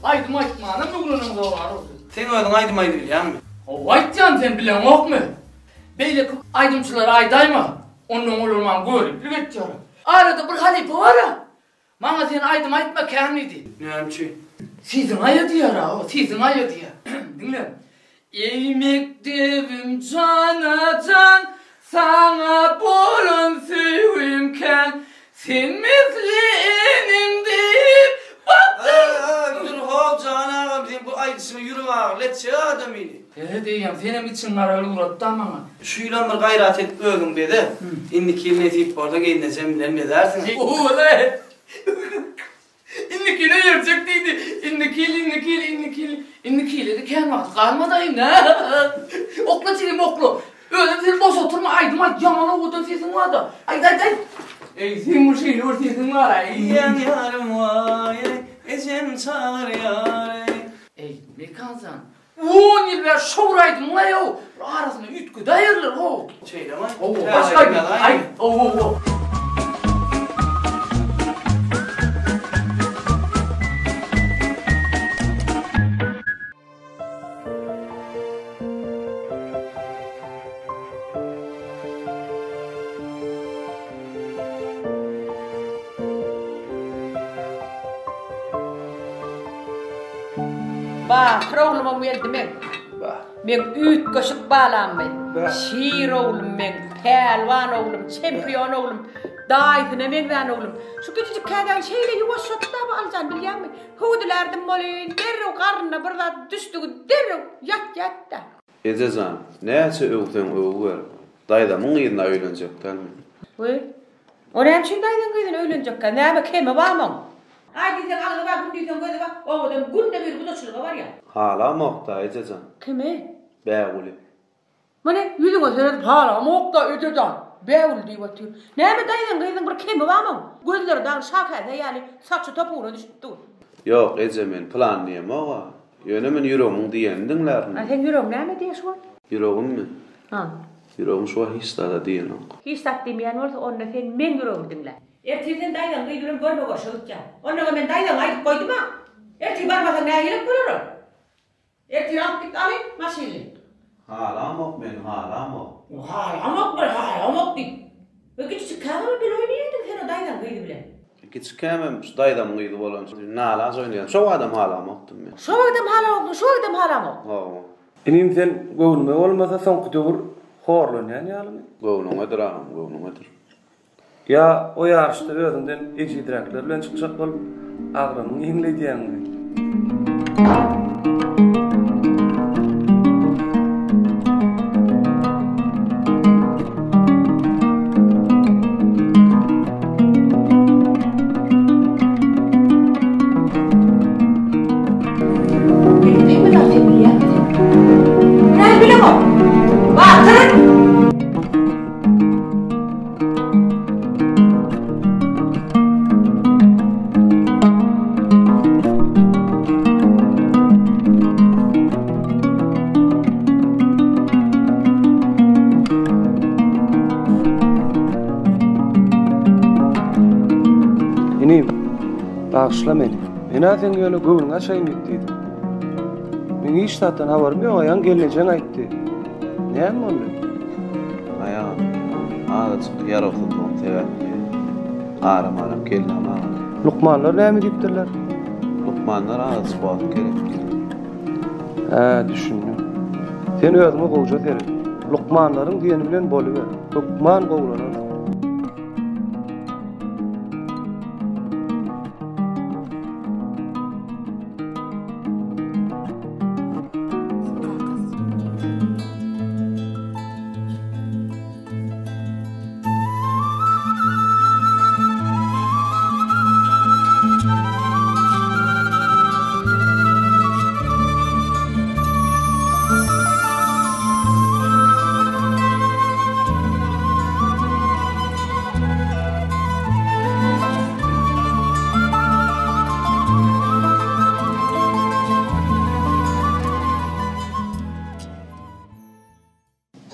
Aýdym aýtmanam öwreneňzok bar-ow sen. Sen özüň aýdym aýdybilýäňmi? Hawa aýtýan, sen bileňokmy? Beýleki aýdymçylara aýdaýma, ondan olar maňa göriplik etýärler. Arada bir halypa bar-a, maňa sen aýdym aýtma kän diýdi. Näme üçin? Sesiň aýa diýýär-a, sesiň aýa diýýär. Diňle. Eý mekdebim jana-jan, saňa bolan söýgim kän, Sen misli enem diýip bakdym. Dur how jan agam sen bu aýdyşyňa ýürek agyryly etjek adamyny. He diýýän senem içiň garaly ugratda maňa. Şu ýylam bir gaýrat edip özüň beze. Indiki ýyl nesip bolsa gelnejem bilen bezärsiň. Owaly. Indiki ýyl öýerjek diýdi. Indiki ýyl, indiki ýyl, indiki ýyl. Indiki ýyla-da kän wagt galmady indi. Okla jigim, okla. Özem sen boş oturma, aýdym aýt, ýaman owadan sesiň bar-da. Aýt, aýt, aýt. Eý, seň bir şeýle bir sesiň bar-aý. Diýýän ýarym waý-eý, ejem çagyrýar-eý. Eý, Mekan jan, On ýyl bäri şo bir aýdymyň-aý-ow, bir arasyny üýtgedäýerler-how. Şeýlemi? Hawa, başga aýdym aýt. Hawa, hawa. Batyr oglumam geldi meň. Meň üýtgeşik balammy. Şir oglum meň, pälwan oglum, çempion oglum, daýysyna meňzän oglum. Şu kiçijik kädäň şeýle ýuwaş şotda bu Alyjan bilýäňmi? Hüwdülärdim welin, derrew garnyna bir zat düşdügi derrew ýatýardy-da. Eje jan, näçe öwseň öwüber, daýzamyň gyzyna öýlenjek däl men. Wiý, o näme üçin daýzaň gyzyna öýlenjekkä? Näme kemi barmy oň? Aý diýseň agzy bar, gün diýseň gözi bar, obadan günde bir gudaçylyga barýar. Halamok-da, eje jan. Kimi? Bägüli. Muny ýüzüňe seredip halamok-da, eje jan, Bägül diýip otyr. Näme daýzaň gyzynyň bir kemi barmy oň? Gözleri dagy şakäse ýaly, saçy topugyna düşüp dur. Ýok, eje, men pylan diýemog-a. Ýöne men ýüregimiň diýenini diňlärin. A seň ýüregiň näme diýýär şu wagt? Ýüregimmi? Ha. Ýüregim şu wagt hiç zada diýenok. Hiç zat diýmeýän bolsa, onda sen meň ýüregimi diňle. Ertir sen daýzaň gyzy bilen görme-görşe gitýäň. Onnoňa men daýzaňa aýdyp goýdum-a. Ertir barmasaň nähilek bolar ol? Ertir alyp git aly maşynly. Halamok men, halamok. Halamok men, halamok diýip. We kiçijik kämem bile oýnaýardyň sen o daýzaň gyzy bilen. Kiçikämem şu daýzamyň gyzy bolan üçin nalaç oýnaýardym. Şo wagtam halamokdym men. Şo wagtam halamokdyň, şu wagtam halamok. Hawa. Inim sen göwnüme bolmasa soňky döwür horlanýan ýalymy? Göwnüňedir agam, göwnüňedir. Ýa o ýaryşda özüňden ejizräkler bilen çykjak bolup agramyňy ýeňledýäňmi? Inim, bagyşla meni. Men-ä seň ýöne göwnüňi açaýyn diýip diýdim. Meň hiç zatdan habarym ýok, aýaň gelnejeň aýtdy. Näme boldy? Aýagym azajyk ýarawsyzlygym sebäpli aram-aram kelläm agyrýar. Lukmanlar näme diýipdirler? Lukmanlar azajyk wagt gerek diýdi. Hä, düşündim. Sen özüňe gowja seret. Lukmanlaryň diýeni bilen boluber. Hökman gowulanarsyň.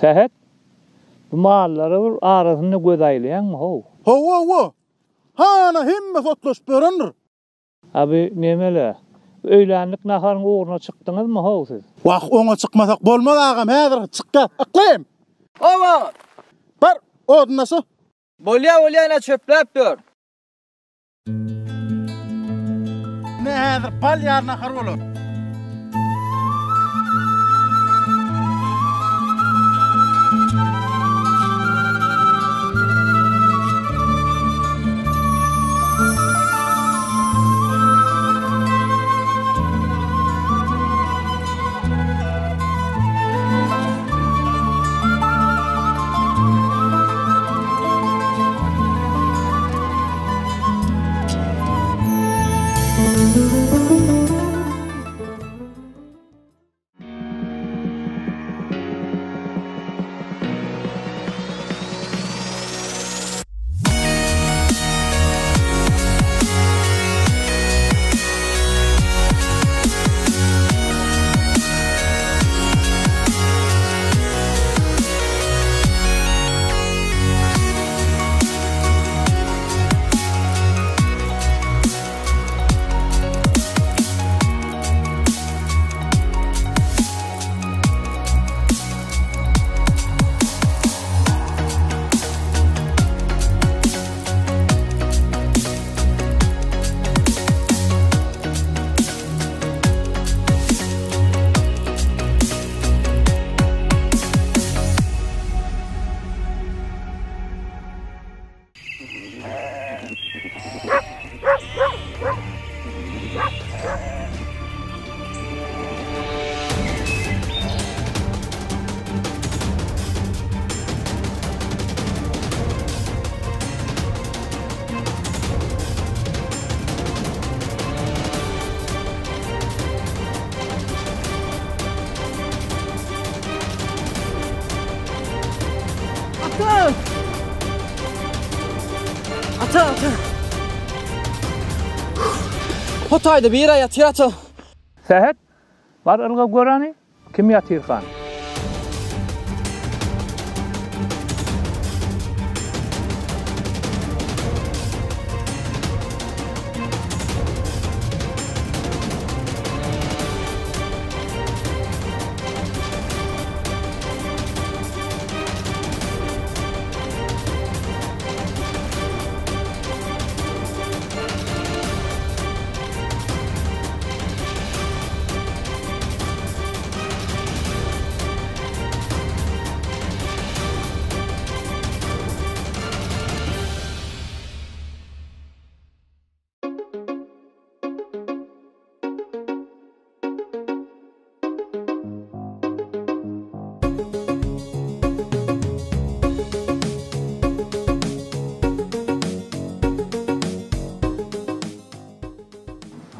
Sähet, bu mallara bir arasynda göz aýlaýaňmy how? Hawa, hawa. Hana hemmesi otlaşyp ýörendir. A bu nemele? Öýlänlik naharyň ugruna çykdyňyzmy how siz? Wah, oňa çykmasak bolmaz agam, häzir çykýas. Yklym! Hawa! Bar, odun daşa. Bolýa, bolýa, ine çöpläp ýör. Ine häzir bal ýaly nahar bolar. Ata! Ata, ata! Hotaýda bir-ä ýatyr ata. Sähet, bar ylga gör hany, kim ýatyrkan?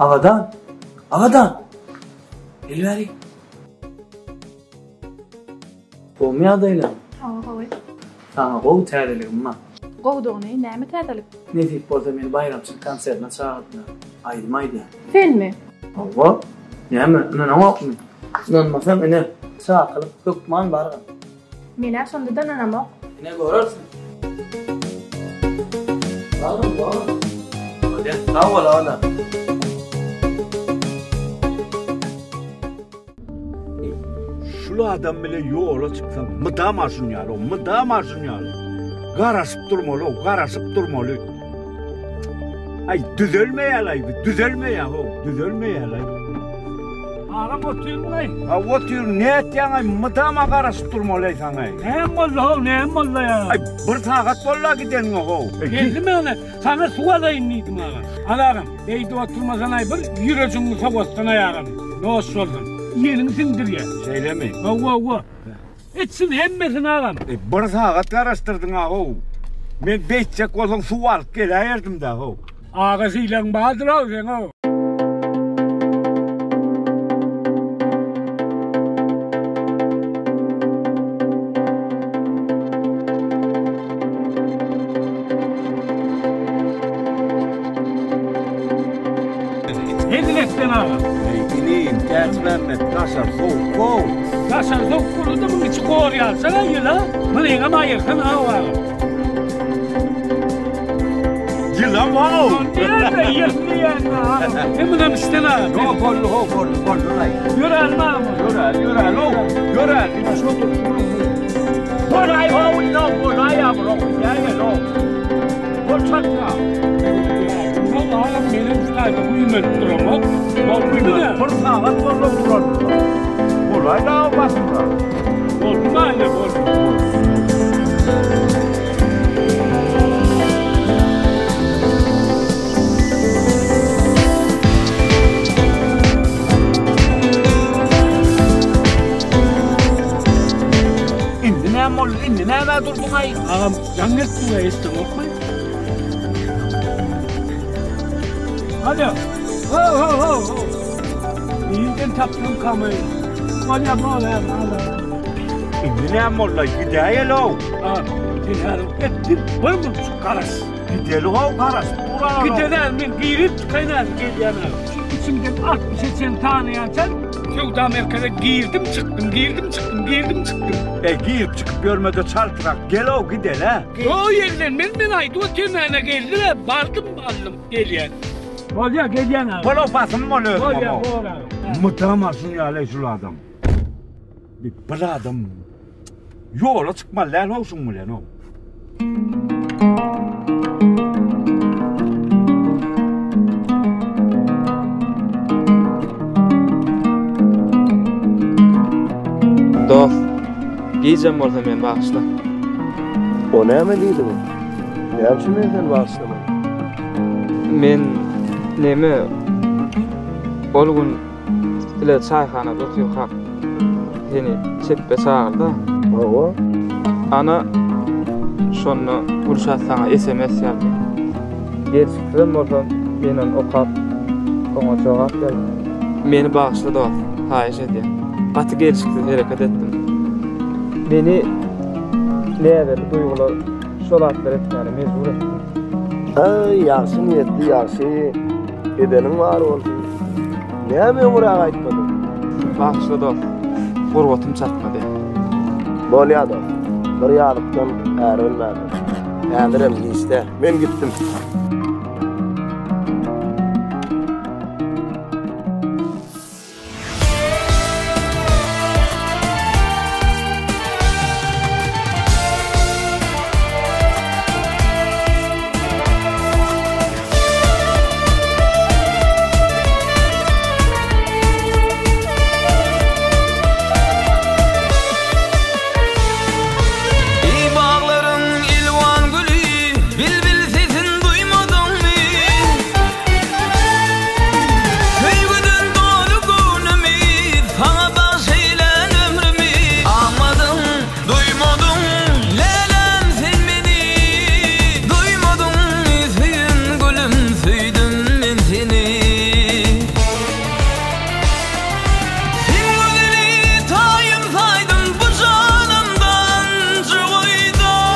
Abadan! Abadan! Gel bäri. Gowmy ýagdaýlaryň? Hawa, gowy. Saňa gowy täzeligim bar. Gowudygyny, näme täzelik? Nesip bolsa meni baýramçylyk konsertine çagyrdylar. Aýdym aýdýan. Senmi? Hawa. Näme, ynanaňokmy? Ynanmasaň ine, çakylyk hökman bargyn. Men-ä şonda-da ynanamok. Ine görersiň. Bargyn, bargyn. Bolýa, sag bol Abadan. Şul adam bile ýola çyksaň mydama şun ýaly, mydama şun ýaly. Garaşyp durmaly, garaşyp durmaly. Aý düzelmeýär-aý, düzelmeýär ho, düzelmeýär-aý. Agam otyrmyň-aý? Ha otyryn, nätýäň-aý, mydama garaşyp durmaly-aý saňa. Näme boldy how, näme boldy ýa? Aý bir sagat boldy-a gideniňe how. Geldim ýöne, saňa suw alaýyn diýdim agam. Al agam. Beýdip oturmasanaý bir ýürejiňi sowatsanaý agam. Noş bolsun. Iýeniňi siňdirýär. Şeýlemi? Hawa, hawa. Içsin hemmesini agam. E, bir sagat garaşdyrdyň-a how. Men beýtjek bolsaň suw alyp geläýerdim-dä how. Aga sylagyň bardyr-ow seň-ow. Hezil etsen agam. Eý inim, Täçmämmet daşary sowuk how. Daşary sowuk bolanda muň içi gor ýalçak-a ýyla. Munyňam aýyrsana how agam. Ýylam how. Näme ýyl diýýän agam. Sen munam içsene agam. Ýok boldy how boldy boldy-laý. Ýörälim agam. Ýöräli ýöräli how. Ýöräli. Ine şodur. Bolaý how indi bolaý a bro. Gel how. Bol çatma. Ýok agam menem şu taýda güýmenip duramok. Bir sagat boldy duran. Bolaý da basymrak. Boldy maýla boldy. Indi näme boldy? Indi nämä durduň-aý? Agam jaň gelip dur eşdeňokmy? Alo. Ho ho ho ho. Nirden tapdyň kamy? Bolýa bolýa agam. Indi näme boldy? Gidäýeli-ow. A, sen häzir etdin bir munçuk garaş. Gideli-ow garaşyp duraryn-ow. Gideli men girip çykaýyn häzir gelýän agam. Şu içimden 60-a çenli tanaýançam söwda merkeze girdim çykdym girdim çykdym girdim çykdym. Eý girip çykyp ýörme-de çaltrak gel-ow gideli. Ýo ýerden men men aýdyp otyryn ene geldi-le bardym aldym gelýän. Bolýa gelýän agam. Bol-ow basym bol özüňem-ow. Bolýa bor agam. Mydama şuň ýaly şul adam. Bir adam ýola çykmaly däl-ow şuň bilen-ow. Dost, gijem bolsa meni bagyşla. O näme diýdigiň? Näme üçin men seni bagyşlamaly? Men neme, ol gün bile çaýhanada otyrkak seni çepbe çagyrda. Hawa. Ana, şonda Gülşat saňa sms ýazdy. Gelşiksizem bolsa men ony okap, oňa jogap berdim. Meni bagyşla dost, haýyş edýän. Gaty gelşiksiz hereket etdim. Meni. Näbelli duýgular şo zatlary etmäne mejbur etdi. Aý, ýagşy niýetli ýagşy, edeniň bar bolsun. Näme öňräk aýtmadyň? Bagyşla dost, gurbatym çatmady. Bolýa dost, bir ýazykdan är ölmändir. Häzirem giç-dä, men gitdim. Eý baglaryň elwan güli, bilbil sesin duýmadyňmy? Söýgüden doly göwnümi, saňa bagş eýlän ömrümi. Aňmadyň, duýmadyň, läläm sen meni. Duýmadyňmy söýen gülüm, söýdüm men seni. Sen gözeli taýym saýdym bu janymda ynjy goýdum.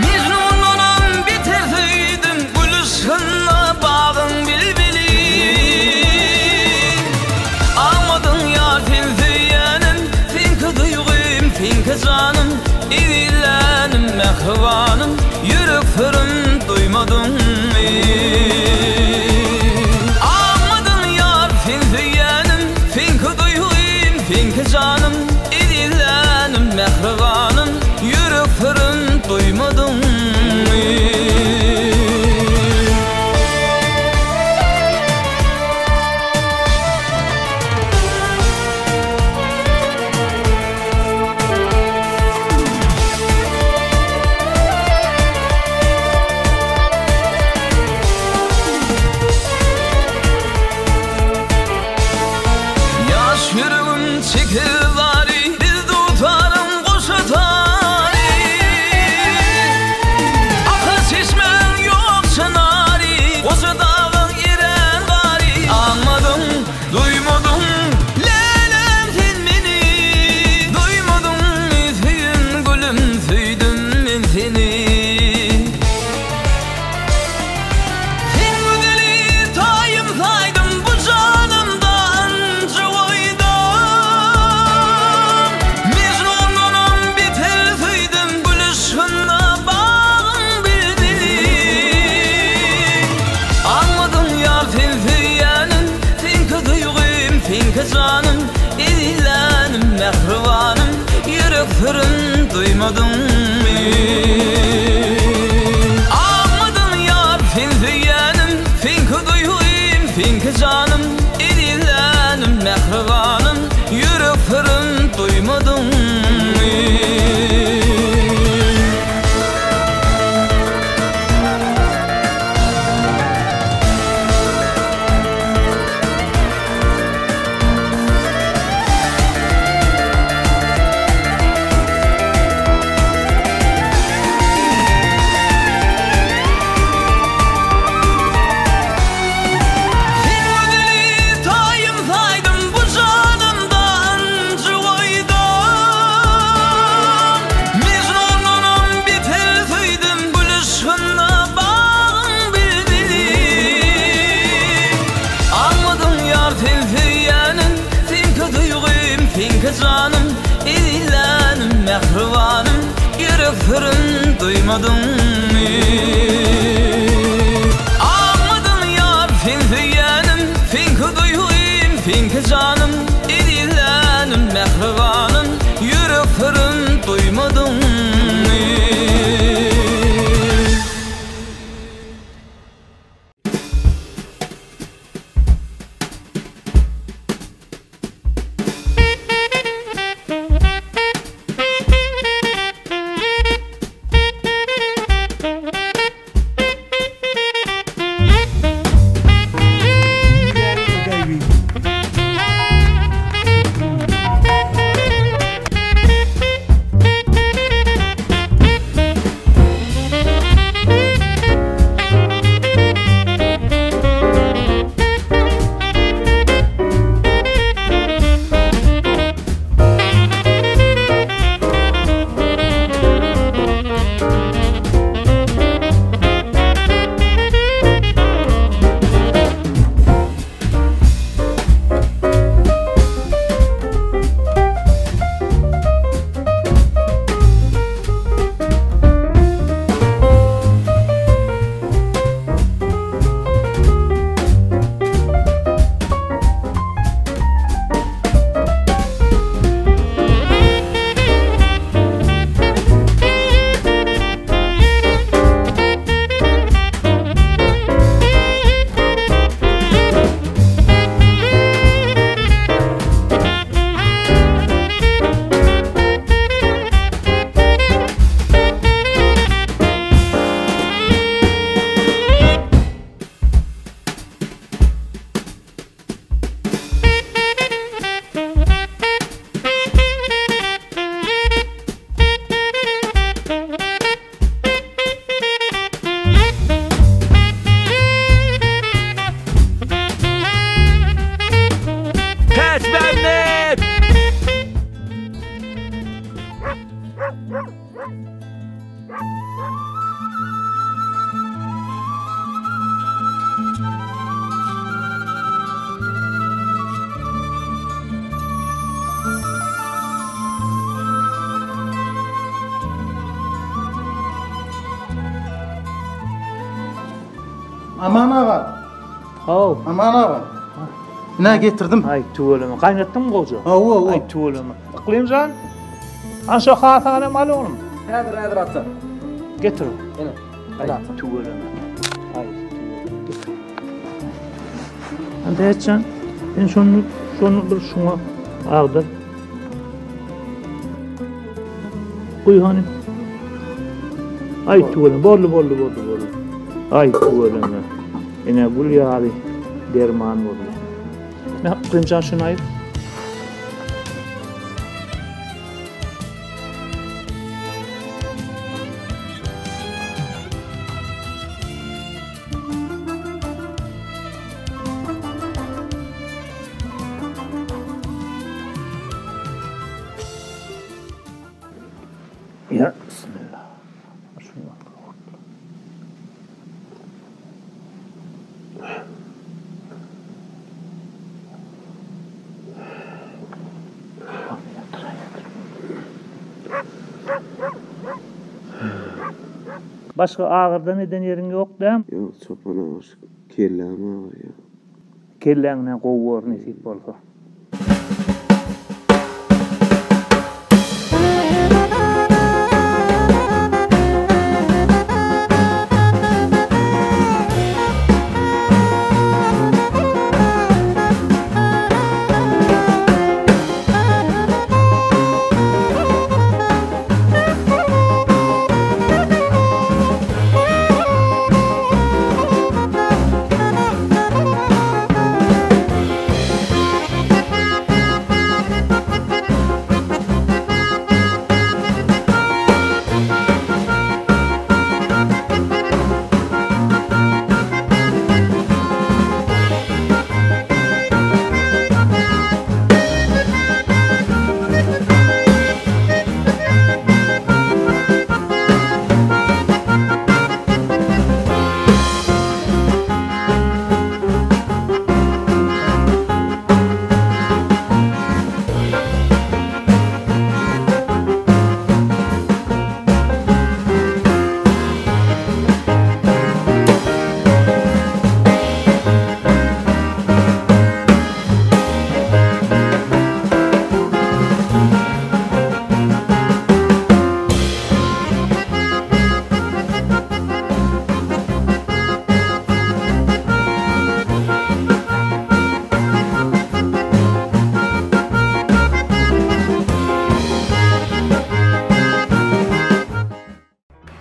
Mejnundanam beter söýdüm gül yşgynda bagyň bilbili. Aňmadyň ýar sen söýýänim, seňki duýgym, seňki janym, ezizlänim, mähribanym, ýürek syrym duýmadyňmy? Aňmadyň ýar sen söýýänim, seňki duýgym, seňki janym, ezizlänim, mähribanym, ýürek syrym duýmadyňmy? Ýaş ýüregim çeker zary, Biz dutaryň goşa tary. Akar çeşmäň ýok çynary, Goşa dagyň erän gary. Aňmadyň, duýmadyň, läläm sen meni. Duýmadyňmy söýen gülüm, söýdüm men seni. Sen gözeli taýym saýdym bu janymda ynjy goýdum. Mejnundanam beter söýdüm gül yşgynda bagyň bilbili. Aňmadyň ýar sen söýýänim, seňki duýgym, seňki janym, ezizlänim, mähribanym, ýürek syrym duýmadyňmy? Aňmadyň ýar sen söýýänim, seňki duýgym, seňki janym, ezizlänim, mähribanym, ýürek syrym duýmadyňmy? Sen gözeli taýym saýdym bu janymda ynjy goýdum. Mejnundanam beter söýdüm gül yşgynda bagyň bilbili. Aňmadyň ýar sen söýýänim, seňki duýgym, seňki janym, ezizlänim, mähribanym, ýürek syryn duýmadyňmy? Aňmadyň ýar sen söýýänim, seňki duýgym, seňki janym, ezizlänim, mähribanym, ýürek syryn duýmadyňmy? Aman aga. Haw. Aman aga. Ine getirdim. Aý tüweleme. Gaýnatdyňmy gowja? Hawa, hawa. Aý tüweleme. Yklym jan. An şo hasanam al oglum. Häzir, häzir ata. Getir. Ine. Aý tüweleme. Aý tüweleme. Getir. Täçjan, sen şony şony bir şuňa agdyr. Guý hany. Aý tüweleme, boldy, boldy, boldy, boldy. Aý tüweleme. Ine gül ýaly derman boldy. Ne Yklymjan şuny aýyr. Ya bismillah. Başga agyrdan eden ýeriň ýok däm? Ýok çopan aga şu kelläm agyrýar. Kelläňden gowy bor nesip bolsa.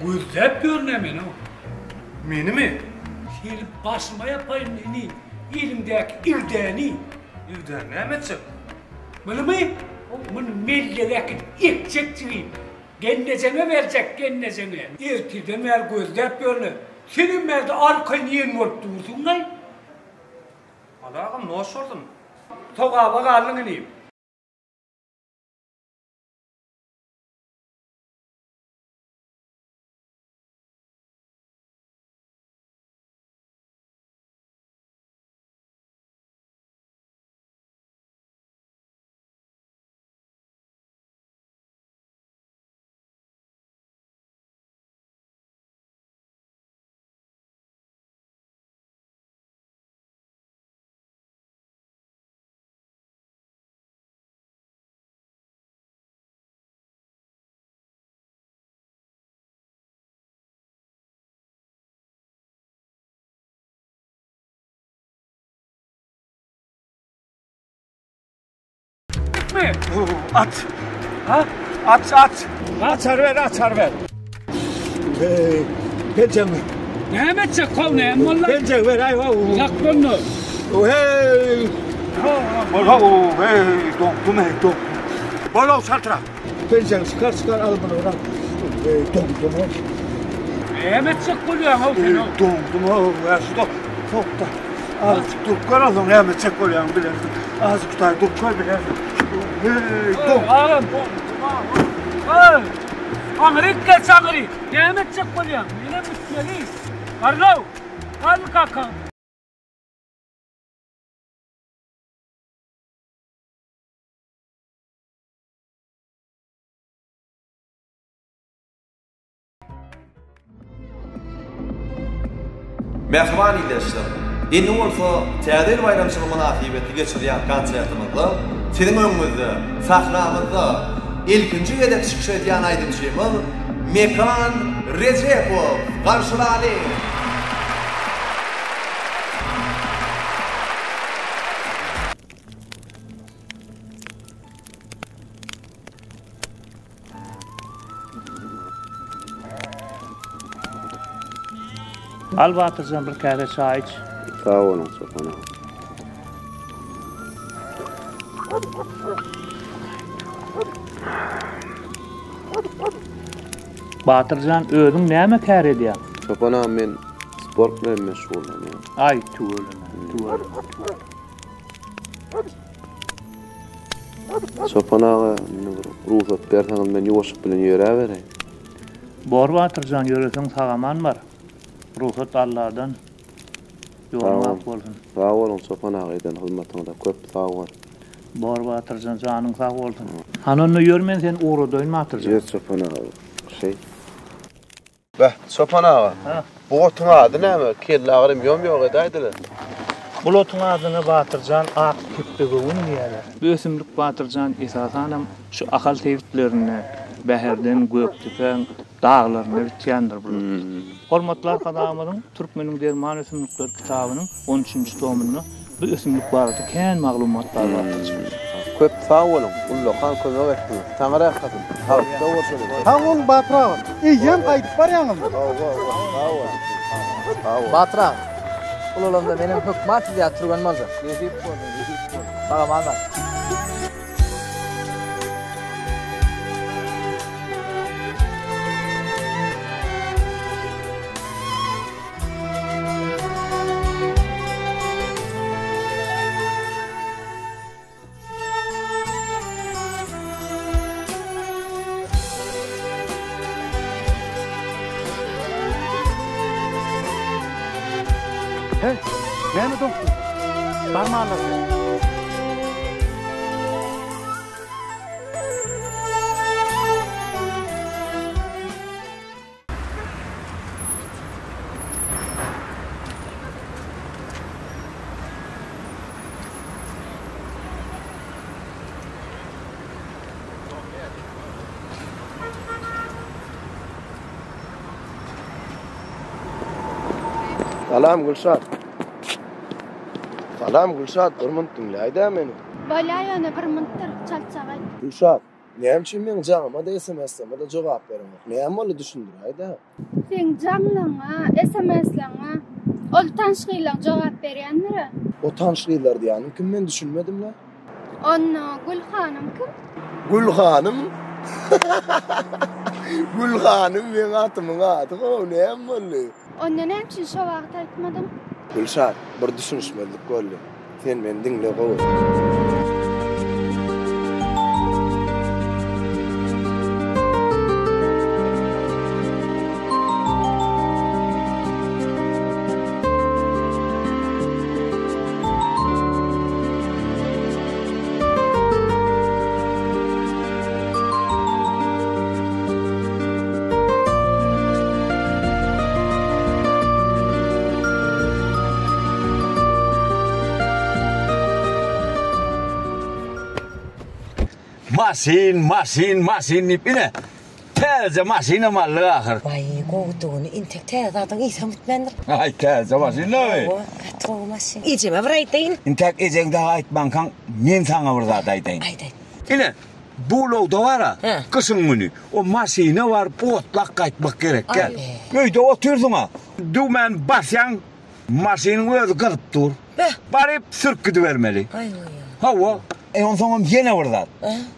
Gözläp ýörün-ä men-ow. Menimi? Seni başyma ýapaýyn ini, eliňdäki igdäni. Igdäni näme etjek? Munymy? Muny mellege äkidip ekjek jigim. Gelnejeňe berjek, gelnejeňe. Ertirden bäri gözläp ýörün-ä. Senem bärde arkaýyn ýen bolup dursuň-laý. Al agam, noş bolsun. Sogaba galdyň inim. Mi? Aç. Ha? Aç aç. Açar ver açar ver. Hey, pençemi. Näme etjek kow näme boldy? Pençe ver ay va. Yak bunu. Hey. Bola hey donktum hey donktum. Bola çaltıra. Pençeni çıkar çıkar al bunu bırak. Hey donktum. Näme etjek bolýaň ow sen ow? Doňdum ow, şu da sokda. Azıcık durup gör azam näme etjek bolýaň bilersiň. Azıcık tutaý durup gör bilersiň. Hey, doň. Agam, Hey! Aňryk geç aňryk. Näme etjek bolýaň? Menem gitmeli. Garlaw. Al kakaň. Mähriban ildeşler! Indi bolsa Täze ýyl baýramçylygy mynasybetli geçirilýän konsertimizde siziň öňüňizde, sahnamyzda ilkinji gezek çykyş edýän aýdymçymyz Mekan Rejepow garşylalyň! Al Batyrjan bir käse çaý iç. Sag boluň Çopan aga. Batyrjan özüň näme kär edýäň? Çopan aga men sport bilen meşgullanýan. Aý tüweleme, tüweleme. Çopan aga, indi bir rugsat berseňiz men ýuwaşlyk bilen ýöräbereýin. Bor Batyrjan ýöreseň sag-aman bar. Rugsat Alladan. Ýoluň ak bolsun. Sag boluň Çopan aga eden hyzmatyňyza köp sag bol. Bor Batyrjan janyň sag bolsun. Hany onda ýör men seni ugradaýyn Batyrjan. Ýör Çopan aga şeý. Beh, çopan aga, bu otuň ady näme? Kelle agyrym ýom-ýok edäýdiler. Bul otuň adyna Batyrjan ak kepbegöwün diýýärler. Bu ösümlik Batyrjan esasanam şu Ahal sebitlerinde, Bäherden, Gökdepäň daglarynda bitýändir bul ot. Hormatly Arkadagymyzyň Türkmeniň derman ösümlikleri kitabynyň on üçünji tomunda Bu ösümlik barada kän maglumat bar Batyrjan. Köp sag boluň, ullakan kömek etdiňiz. Taňry ýalkasyn. Saglykda bolşalyň. Sag boluň Batyr aga. Eýýäm gaýdyp barýaňyzmy? Hawa, hawa, sag boluň. Sag boluň. Batyr aga, ulalamda menem hökman siz ýaly türgen boljak. Nesip bolsa, nesip bolsa. Sag aman bar. Heý, näme doňup dursuň? Bar mallary ber. Salam Gülşat. Salam Gülşat, bir munt diňläýdä meni. Bolýa ýöne bir muntdyr, çaltjak aýt. Gülşat, Näme üçin meň jaňyma-da, SMS-lerime-de jogap bereňok? Näme boldy düşündiräý-dä. Seň jaňlaňa, SMS-leňe ol tanyş gyzlaň jogap berýändir-ä. O tanyş gyzlar diýýäniň kim men düşünmedim-le. Onda Gül hanym kim? Gül hanym? Gül hanym meň atymyň ady how, näme boldy? Onda näme üçin şo wagt aýtmadyň? Gülşat, bir düşünişmezlik boldy. Sen meni diňle gowy. Maşyn, maşyn, maşyn diýip ine täze maşynam aldyk ahyr. Waý, gowudygyny intek täze zadyň ysam gitmändir. Aý, täze maşyn dagy. Hawa, gaty gowy maşyn. Ejeme bir aýdaýyn. Intek ejeň dagy aýtmankaň men saňa bir zat aýdaýyn. Aýt, aýt. Ine, bu ulagda bar-a, gyşyň güni o maşyna baryp otlak gaýtmak gerek däl. Öýde otyrsyň-a, düwmäni basýaň, maşynyň özi gyzyp dur. Baryp sürüp gidibermeli. Hawa. E, onsoňam ýene bir zat.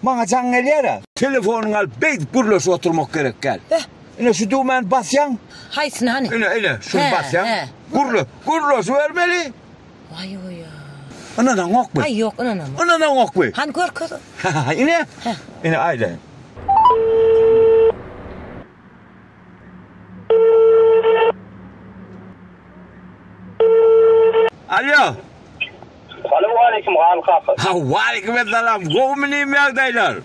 Maňa jaň gelýär-ä. Telefonyňy alyp beýdip gürleşip oturmak gerek däl. Ine şu düwmäni basýaň. Haýsyny hany? Ine, ine, şuny basýaň. Gürle, gürleşibermeli. Waý oýa. Ynanaňokmy? Aý ýok ynanamok. Ynanaňokmy? Hany görkez. Ine. Ine aýdaýyn. Alo. Salowmaleýkim Hal kaka. Ha waleýkim essalam. Gowumy nim ýagdaýlar?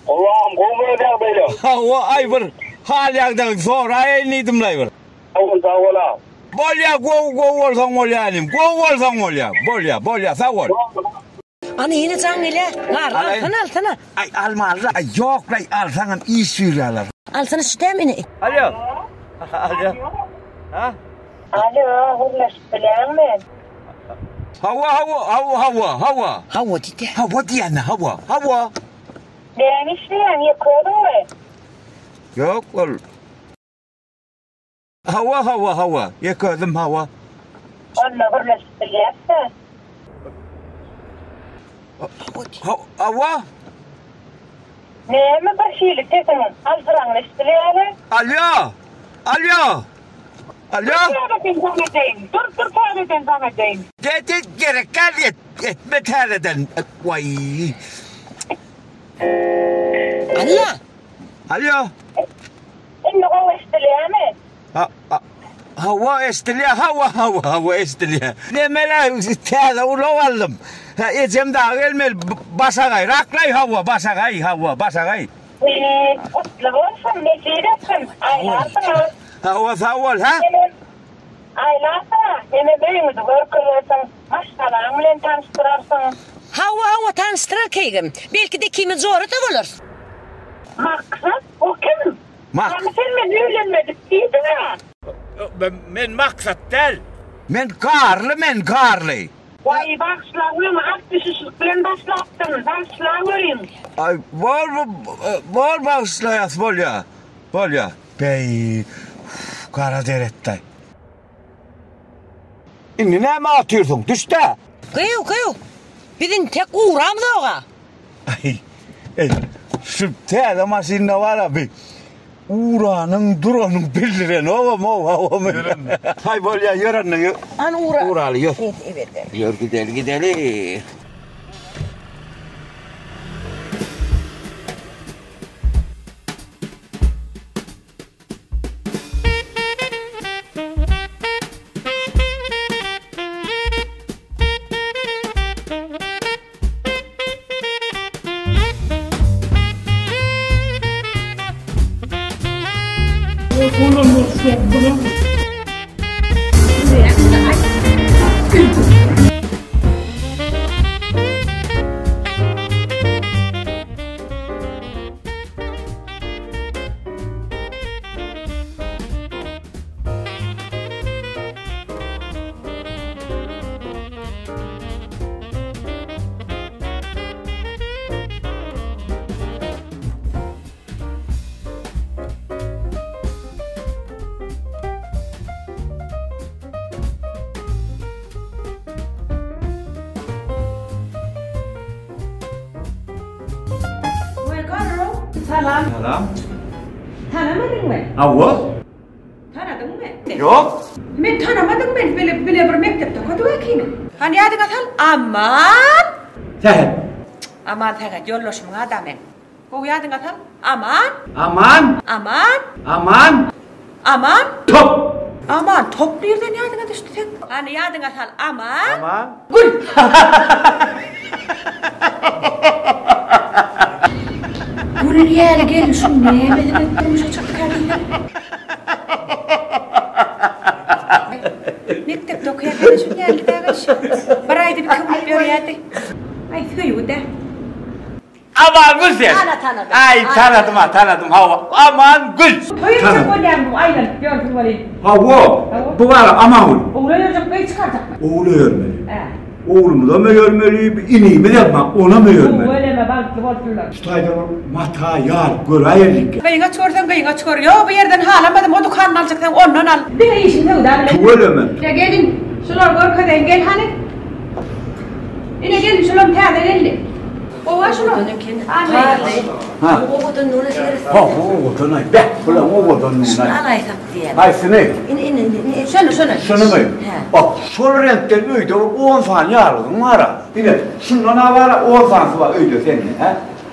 Gowy agam gowumy öz ýagdaýlaň? Hawa aý bir hal ýagdaýyňy soraýaýyn diýdimlaý bir. Sag bol sag bol agam. Bolýa gowy gowy bolsaň bolýa inim. Gowy bolsaň bolýa. Bolýa bolýa sag bol. Ana ýene jaň gelýä. Garly alsana alsana. Aý almaly aý ýok laý alsaňam iş buýurýarlar. Alsana şu dämi ine. Alýo. Alýo. Ha? Alýo gürleşip bilýäňmi? Hawa hawa hawa hawa hawa. Hawa diýdi. Hawa diýýän hawa hawa. Näme işleýäň ýeke özüňmi? Ýok ol. Hawa hawa hawa ýeke özüm hawa. Onda gürleşip bilýäs-dä. Hawa. Näme bir hili sesiň aljyraňly eşidilýäle? Alýo! Alýo! Alýo! Dur täzeden jaň edeýin. Dur dur täzeden jaň edeýin. Et et gerek däl et etme täzeden waý. Alla! Alýo! Indi gowy eşidilýämi? Hawa eşdilýär, hawa, hawa, hawa eşdilýär. Nemele täze ulag aldym. Hä, ejem dagy gelmeli, başagaý, raklaý, hawa, başagaý, hawa, başagaý. Eee, gutly bolsun, nesip etsin, aýlarsyňyz. Hawa, sag bol, hä? Menem aýlarsyň-a, menem öýüňizi görkezersiň, maşgalaň bilen tanyşdyrarsyň. Hawa, hawa, tanyşdyrar keýgim. Belki-de ikimiz jora-da bolarys. Maksat, o kim? Mak. Hany sen men öýlenmedik diýdiň-ä? Men Maksat däl. Men Garly men Garly. Waý bagyşlaň öňi at düşüşlik bilen başlapdym. Bagyşlaweriň. Aý bol bol bagyşlaýas bolýa. Bolýa. Beý gara der etdaý. Indi näme otyrsyň? Düşdä. Gyýw gyýw. Biz intek ugramzog-a. Aý, eý, şu täze maşynda bar-a bi uranyň duranyň bildirenogam ow, Haý bolýa ýör onda ýör. Hany ura. Uraly ýör. Ýör gideli gideli. Salam. Salam. Tanamadyňmy? Hawa. Tanadyňmy? Ýok. Men tanamadyň men bile bile bir mekdepde okadyk ekimiz. Hany ýadyňa sal. Aman. Sähet. Aman Sähet ýoldaşymyň ada men. Gowy ýadyňa sal. Aman. Aman. Aman. Aman. Aman. Top. Aman top nirden ýadyňa düşdi seň? Hany ýadyňa sal. Aman. Aman. Gül. Gül ýaly gelin şu näme sebäp durmuşa çykdyka diýdim. Mekdepde okaýarka şun ýaly däbeş. Bir aýdyp iki gülüp ýörýärdi. Aý söýgi-dä. Aman Gül sen. Ana tanadym. Aý tanadym ha tanadym hawa. Aman Gül. Toý etjek bolýaň bu aýlanyp ýörsün welin. Hawa. Bu bar Aman Gül. Ogul öýerjek gyz çykarjakmy? Ogul öýermeli. Hä. Oglumyzam öýermeli, inimizem bar, onam öýermeli. Tüweleme bagtly bolsunlar. Şu taýdan bir mata ýaly göräýelik. Gyňaç görseň gyňaç gör. Ýok bu ýerden halamadym o dükandan aljak sen ondan al. Diňe işiň söwda bilen. Tüweleme. Ine gelin şulary görkezeýin gel hany. Ine gelin şulam täze geldi. Gowa şular. Garly. Ha. Bu owadan nuna seretsin. Ha, bu owadan aý. Beh, bulam owadan nuna. Şuny alaýsak diýýän. Haýsyny? Ine, ine, ine, şuny, şuny. Şunymy? Hä. Bak, şol reňkden öýde bir on sany ýarlygyň bar-a. Ine, şundan-a bar-a, on sanysy bar öýde sende, hä?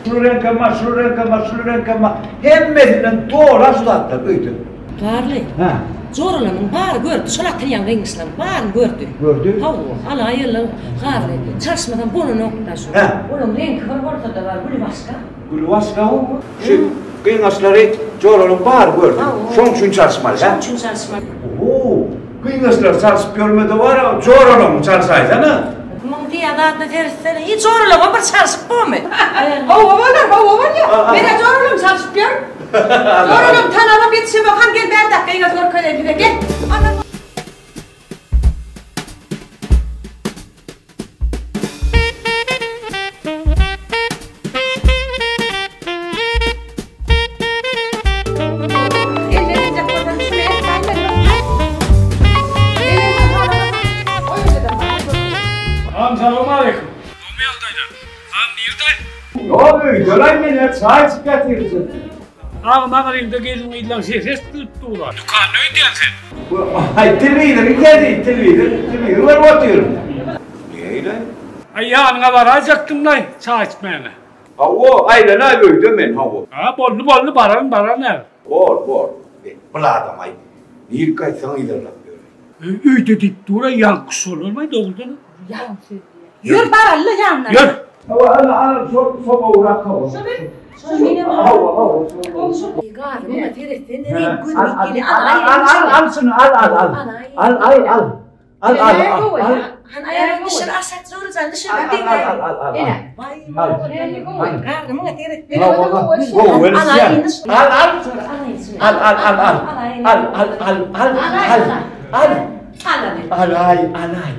Şul reňkem bar, şul reňkem bar, şul reňkem bar. Hemmesinden dola şu zatlar öýde. Garly. Hä. Joralanyň bary gördi, şol atylýan gyňyşlaryň baryny gördi. Gördi? Hawa, alaýylyň Garly. Çalyşmasam bolanok-da şu. Hä. Olaň reňki bir bolsa-da bar, güli başga. Güli başga? Şu gyňaçlary joralaryň bary gördi. Hawa. Şoň üçin çalyşmaly, hä? Şoň üçin çalyşmaly. Oho! Gyňaçlary çalşyp ýörme-de bar-a, joralaňy çalşaýsana. Muň diýýän zadyna seretsene, hiç joralaňam bir çalşyp bormy? Hawa bolar, hawa bolýar. Men-ä joralamy çalşyp ýörün. Joralamy tanabam ýetişemok, hany gel bärdäk gyňaç görkezeýin size, gel. Agam salowmaleýkim. Gowy ýagdaýlar. Agam nirde? Ýok öýdelaý men-ä çaý içip ýatyrjak. Agam aňryňda gelin-gyzlaň sesi eşdilip dur-a. Dükanda öýdýän sen. Aý telewizor gidýärdi, telewizor, telewizor görüp otyryn. Neýle? Aý ýanyňa baraýjakdym-laý çaý içmäne. Hawa, aýlanaý öýde men, hawa. Ha, boldy, boldy, bararyn, bararyn häzir. Bor, bor. Bul adam-aý, nirk gaýtsaň yzarlap ýör. Öýde diýip dur-a, ýaňky şolarmy dogrudanam? Ýalan sözleýär. Ýör baraly-la ýanyna. Ýör. Hawa, ana, ana, şol soba urak hawa. Şomy? Şo menem Hawa, hawa. Garry muňa seretsene, reňk gözüme gelýär. Al, al, al, al şuny, al, al, al. Al, al, al. Al, al, al, al. Hany aýagyňy düşür aşak Jorajan düşür Al, al, al, al, al. Ene. Al. Garry muňa seretsene. Gowy, Al, al. Al, al, al, al. Al, al, al, al, al. Al. Alaý, alaý.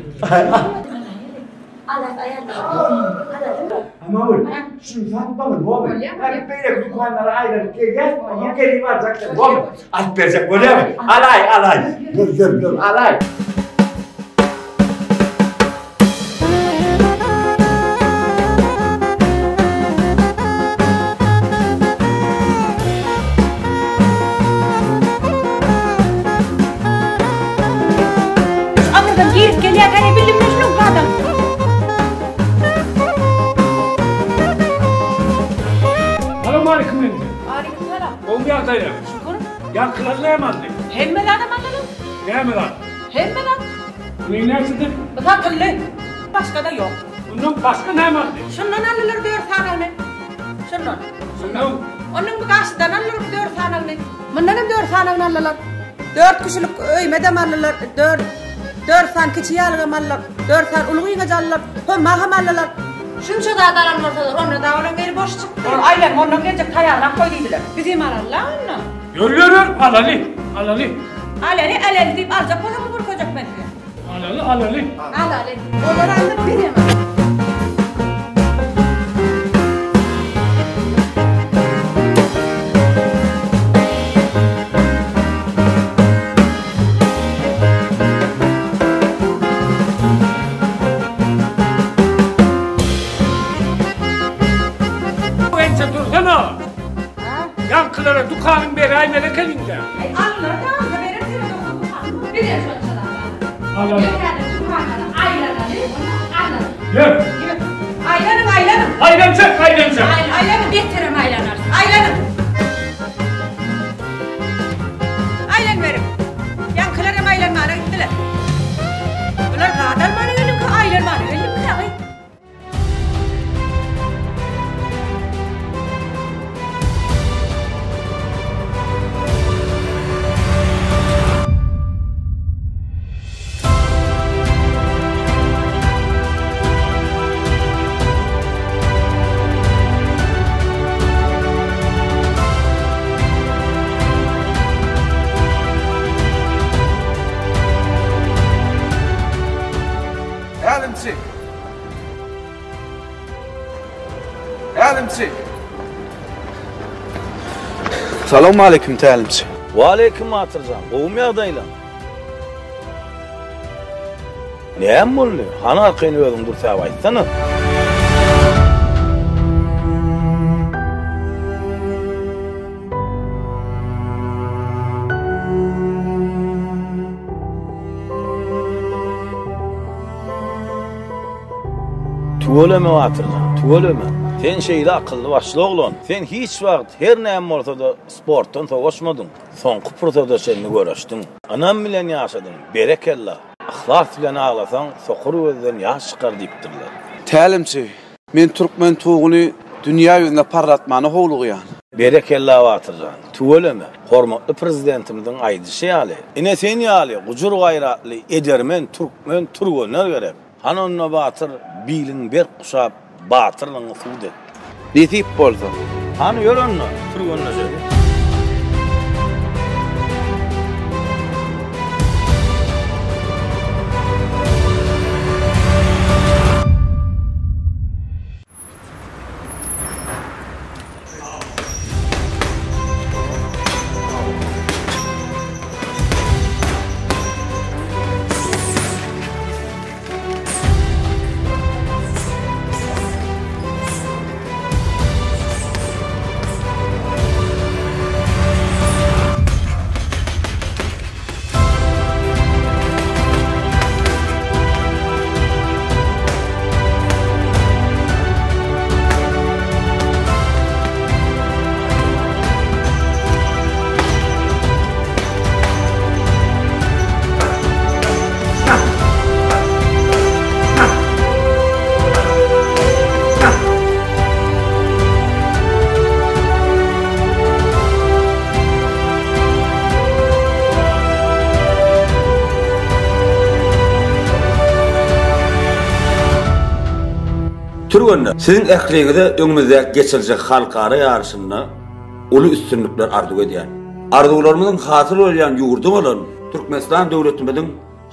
Amagül, şuny satmaly bormy? Hany beýleki dükanlara aýlanyp gelýäs, ondan gelip aljakdyr, bormy? Alyp berjek bolýarmy? Alaý, alaý. Ýör, ýör, ýör, alaý. Aňyrdan girip gelýär, hany bildim men şunuň adam. Salowmaleýkim indi. Aleýkim salam. Gowumy ýagdaýlar? Şükür. Ýaňkylar näme aldy? Hemme zadam aldylar. Näme zat? Hemme zat. Muny näçeden? Bu satyldy. Başga-da ýok. Mundan başga näme aldy? Şundan aldylar dört sanagyny. Şundan. Şundan. Onuň bu garşydan aldylar bu dört sanagyny. Mundan hem dört sanagyny aldylar. Dört kişilik öýmedem aldylar. Dört dört sany kiçi ýalygam aldylar. Dört sany uly gyňajy aldylar. Homagam aldylar. Şunça zat alan bolsalar, onda dagy olaň eli boş çykdy. Ol aýlan, ondan geljek taýýarlap goý diýdiler. Bizem alaly-la onda. Ýör, ýör, ýör, alaly, alaly. Alaly, alaly diýip aljak bolsaňyz görkezjek men size. Alaly, alaly. Alaly. Olar aldy, bizem alaly. Ençe dursana. Ýaňkylara dükanyň beräýmeli ekeniň-dä. Aý, alynara-da, alsa bereris ýene dogry dükany. Bizem şonça zat alaly. Alaly. Gel häzir dükanlara aýlanaly, ondan alaly. Ýör. Ýör. Aýlanyň, aýlanyň. Aýlanjak, aýlanjak. Aýlanyň, beterem aýlanarys. Aýlanyň. Aýlanyberiň. Ýaňkylar hem aýlanmana gitdiler. Bular zat almana geldimkä, aýlanmana geldimkä, aý? Tälimçi! Tälimçi! Salowmaleýkim tälimçi. Waleýkim Batyrjan, gowumy ýagdaýlaň? Näme boldy? Hany arkaýyn özüň dürsäp aýtsana. Tüweleme Batyrjan, tüweleme. Sen şeýle akylly başly oglan. Sen hiç wagt her näme bolsa-da sportdan sowaşmadyň. Soňky pursada çenli göreşdiň. Ynam bilen ýaşadyň. Berekella! Yhlas bilen aglasaň, sokur gözden ýaş çykar diýipdirler. Tälimçi, men türkmen tuguny dünýä ýüzünde parlatmana howlugýan. Berekella Batyrjan, tüweleme, hormatly Prezidentimiziň aýdyşy ýaly, ine sen ýaly gujur-gaýratly, edermen türkmen türgenler gerek. Hany onda Batyr, biliňi berk guşap, batyrlygyňy subut et. Nesip bolsa. Hany ýör onda, türgenleşeli. Türgenler, siziň ähliňize öňümizdäki geçiriljek halkara ýaryşynda uly üstünlikler arzuw edýän. Arzuwlarymyzyň hasyl bolýan ýurdy bolan Türkmenistan döwletimiziň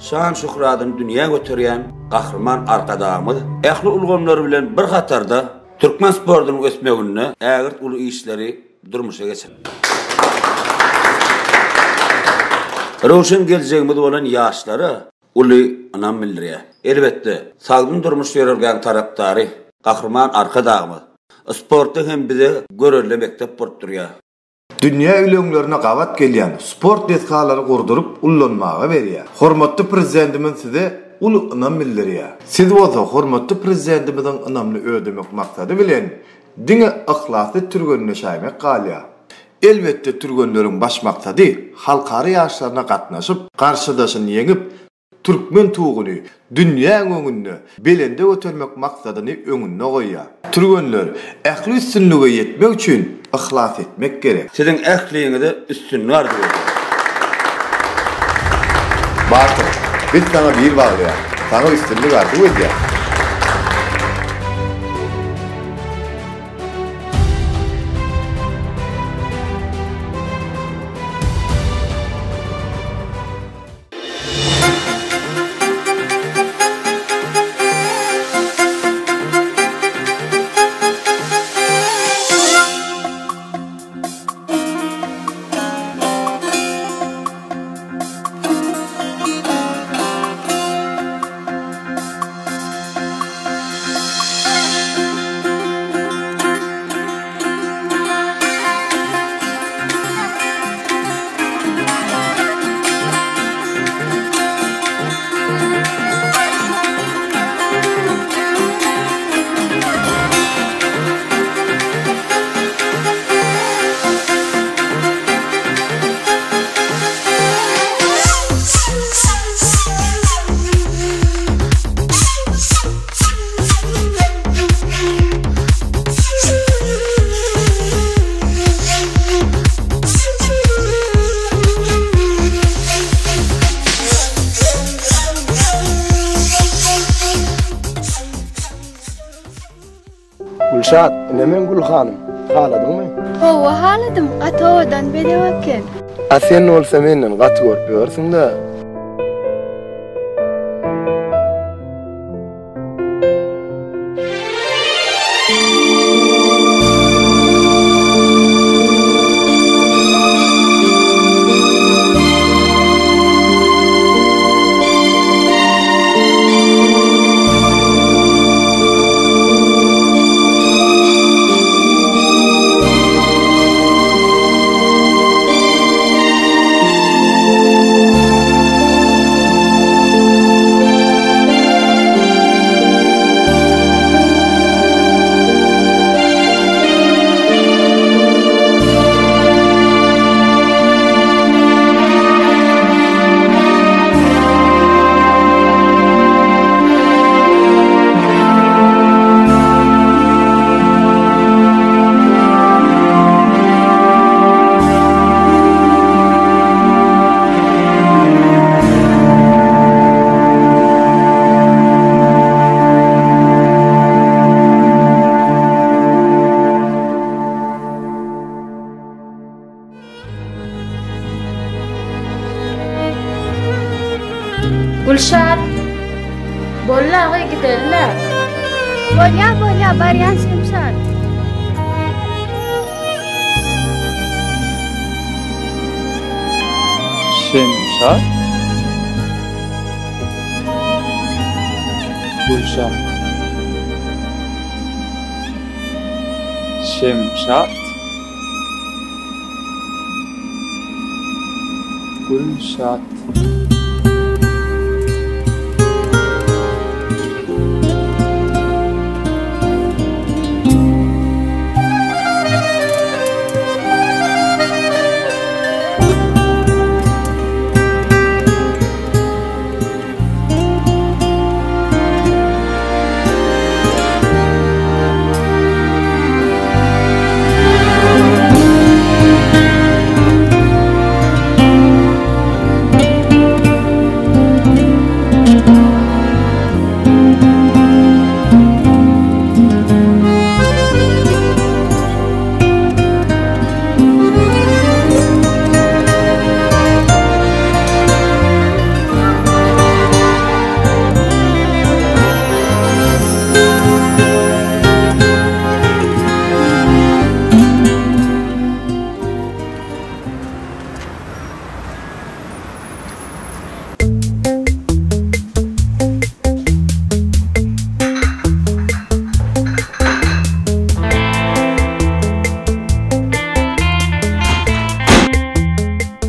şan-şöhratyny dünýä göterýän Gahryman Arkadagymyz ähli ulgamlar bilen bir hatarda türkmen sportunyň ösmeginde ägirt uly işleri durmuşa geçirýär. Röwşen geljegimiz bolan ýaşlara uly ynam bildirýär. Elbetde, sagdyn durmuş ýörelgäň tarapdary Gahryman Arkadagymyz sportda hem bize görelde mekdep bolup durýar. Dünýä üleňlerine gabat gelýän sport desgalary gurduryp ullanmaga berýär. Hormatly Prezidentimiz size uly ynam bildirýär. Siz bolsa hormatly Prezidentimiziň ynamyny ödemek maksady bilen diňe yhlasly türgenleşäýmek galýar. Elbetde türgenleriň baş maksady halkara ýaryşlaryna gatnaşyp, garşydaşyny ýeňip, türkmen tuguny dünýäň öňünde belende götermek maksadyny öňünde goýýar. Türgenler, ähli üstünlige ýetmek üçin yhlas etmek gerek. Siziň ähliňize üstünlik arzuw edýärin. Batyr, biz saňa bil baglaýarys, saňa üstünlik arzuw edýäris. Gülşat, ine meň Gülhanym. Haladyňmy? Hawa, haladym. Gaty owadan bedew eken. A sen bolsa menden gaty görüp ýörsüň-dä. Gülşat! Boldy agy gidelä. Bolýa bolýa barýan Şemşat. Şemşat? Gülşat. Şemşat? Gülşat.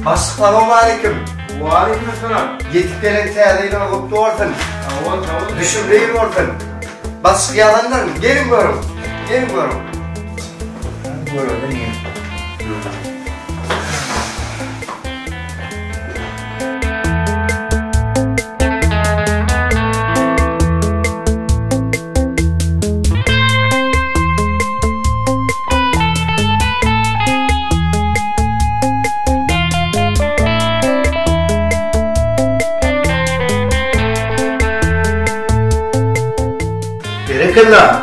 Başlyk salowmaleýkim. Waleýkim essalam. Ýetip gelen täze ýylyňyz gutly bolsun. Sag bol, sag bol. Düşümli ýyl bolsun. Başlyk ýazandyryn. Geliň görüň. Geliň görüň. Görelim ýene. Berekella!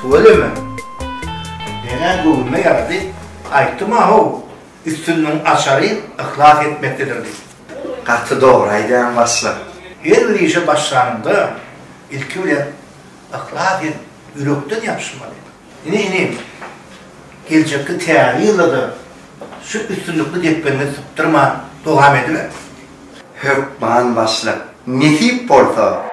Tüweleme! Men-ä göwnüme ýarady, aýtdym-a-how, üstünligiň açary yhlas etmekdedir diýip. Gaty dogry aýdýaň başlyk. Her bir işe başlanyňda, ilki bilen yhlas edip, ýürekden ýapyşmaly. Ine inim, geljekki täze ýylda-da şu üstünlikli depginiňi sypdyrman dowam ediber. Hökman başlyk. Nesip bolsa.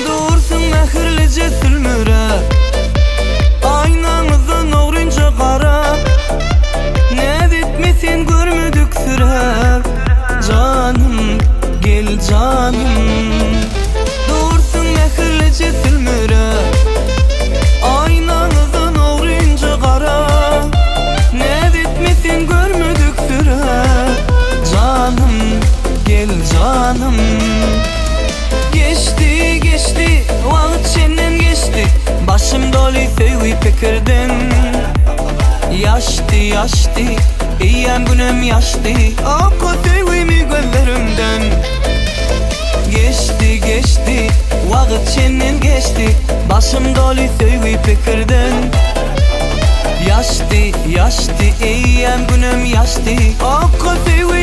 Dursuň mähirlije sülmüräp, Aýnaňyzdan ogrynja garap, Näz etme sen görmediksiräp, Janym, gel janym. Dursuň mähirlije sülmüräp, Aýnaňyzdan ogrynja garap, Näz etme sen görmediksiräp, Janym, gel janym. Geçdi, geçdi, wagt çenden geçdi, Başym doly söýgi pikirden. Ýaşdy, ýaşdy, eýýäm günem ýaşdy, Oka söýgimi gözlerimden. Geçdi, geçdi, wagt çenden geçdi, Başym doly söýgi pikirden. Ýaşdy, ýaşdy, eýýäm günem ýaşdy, Oka söýgimi.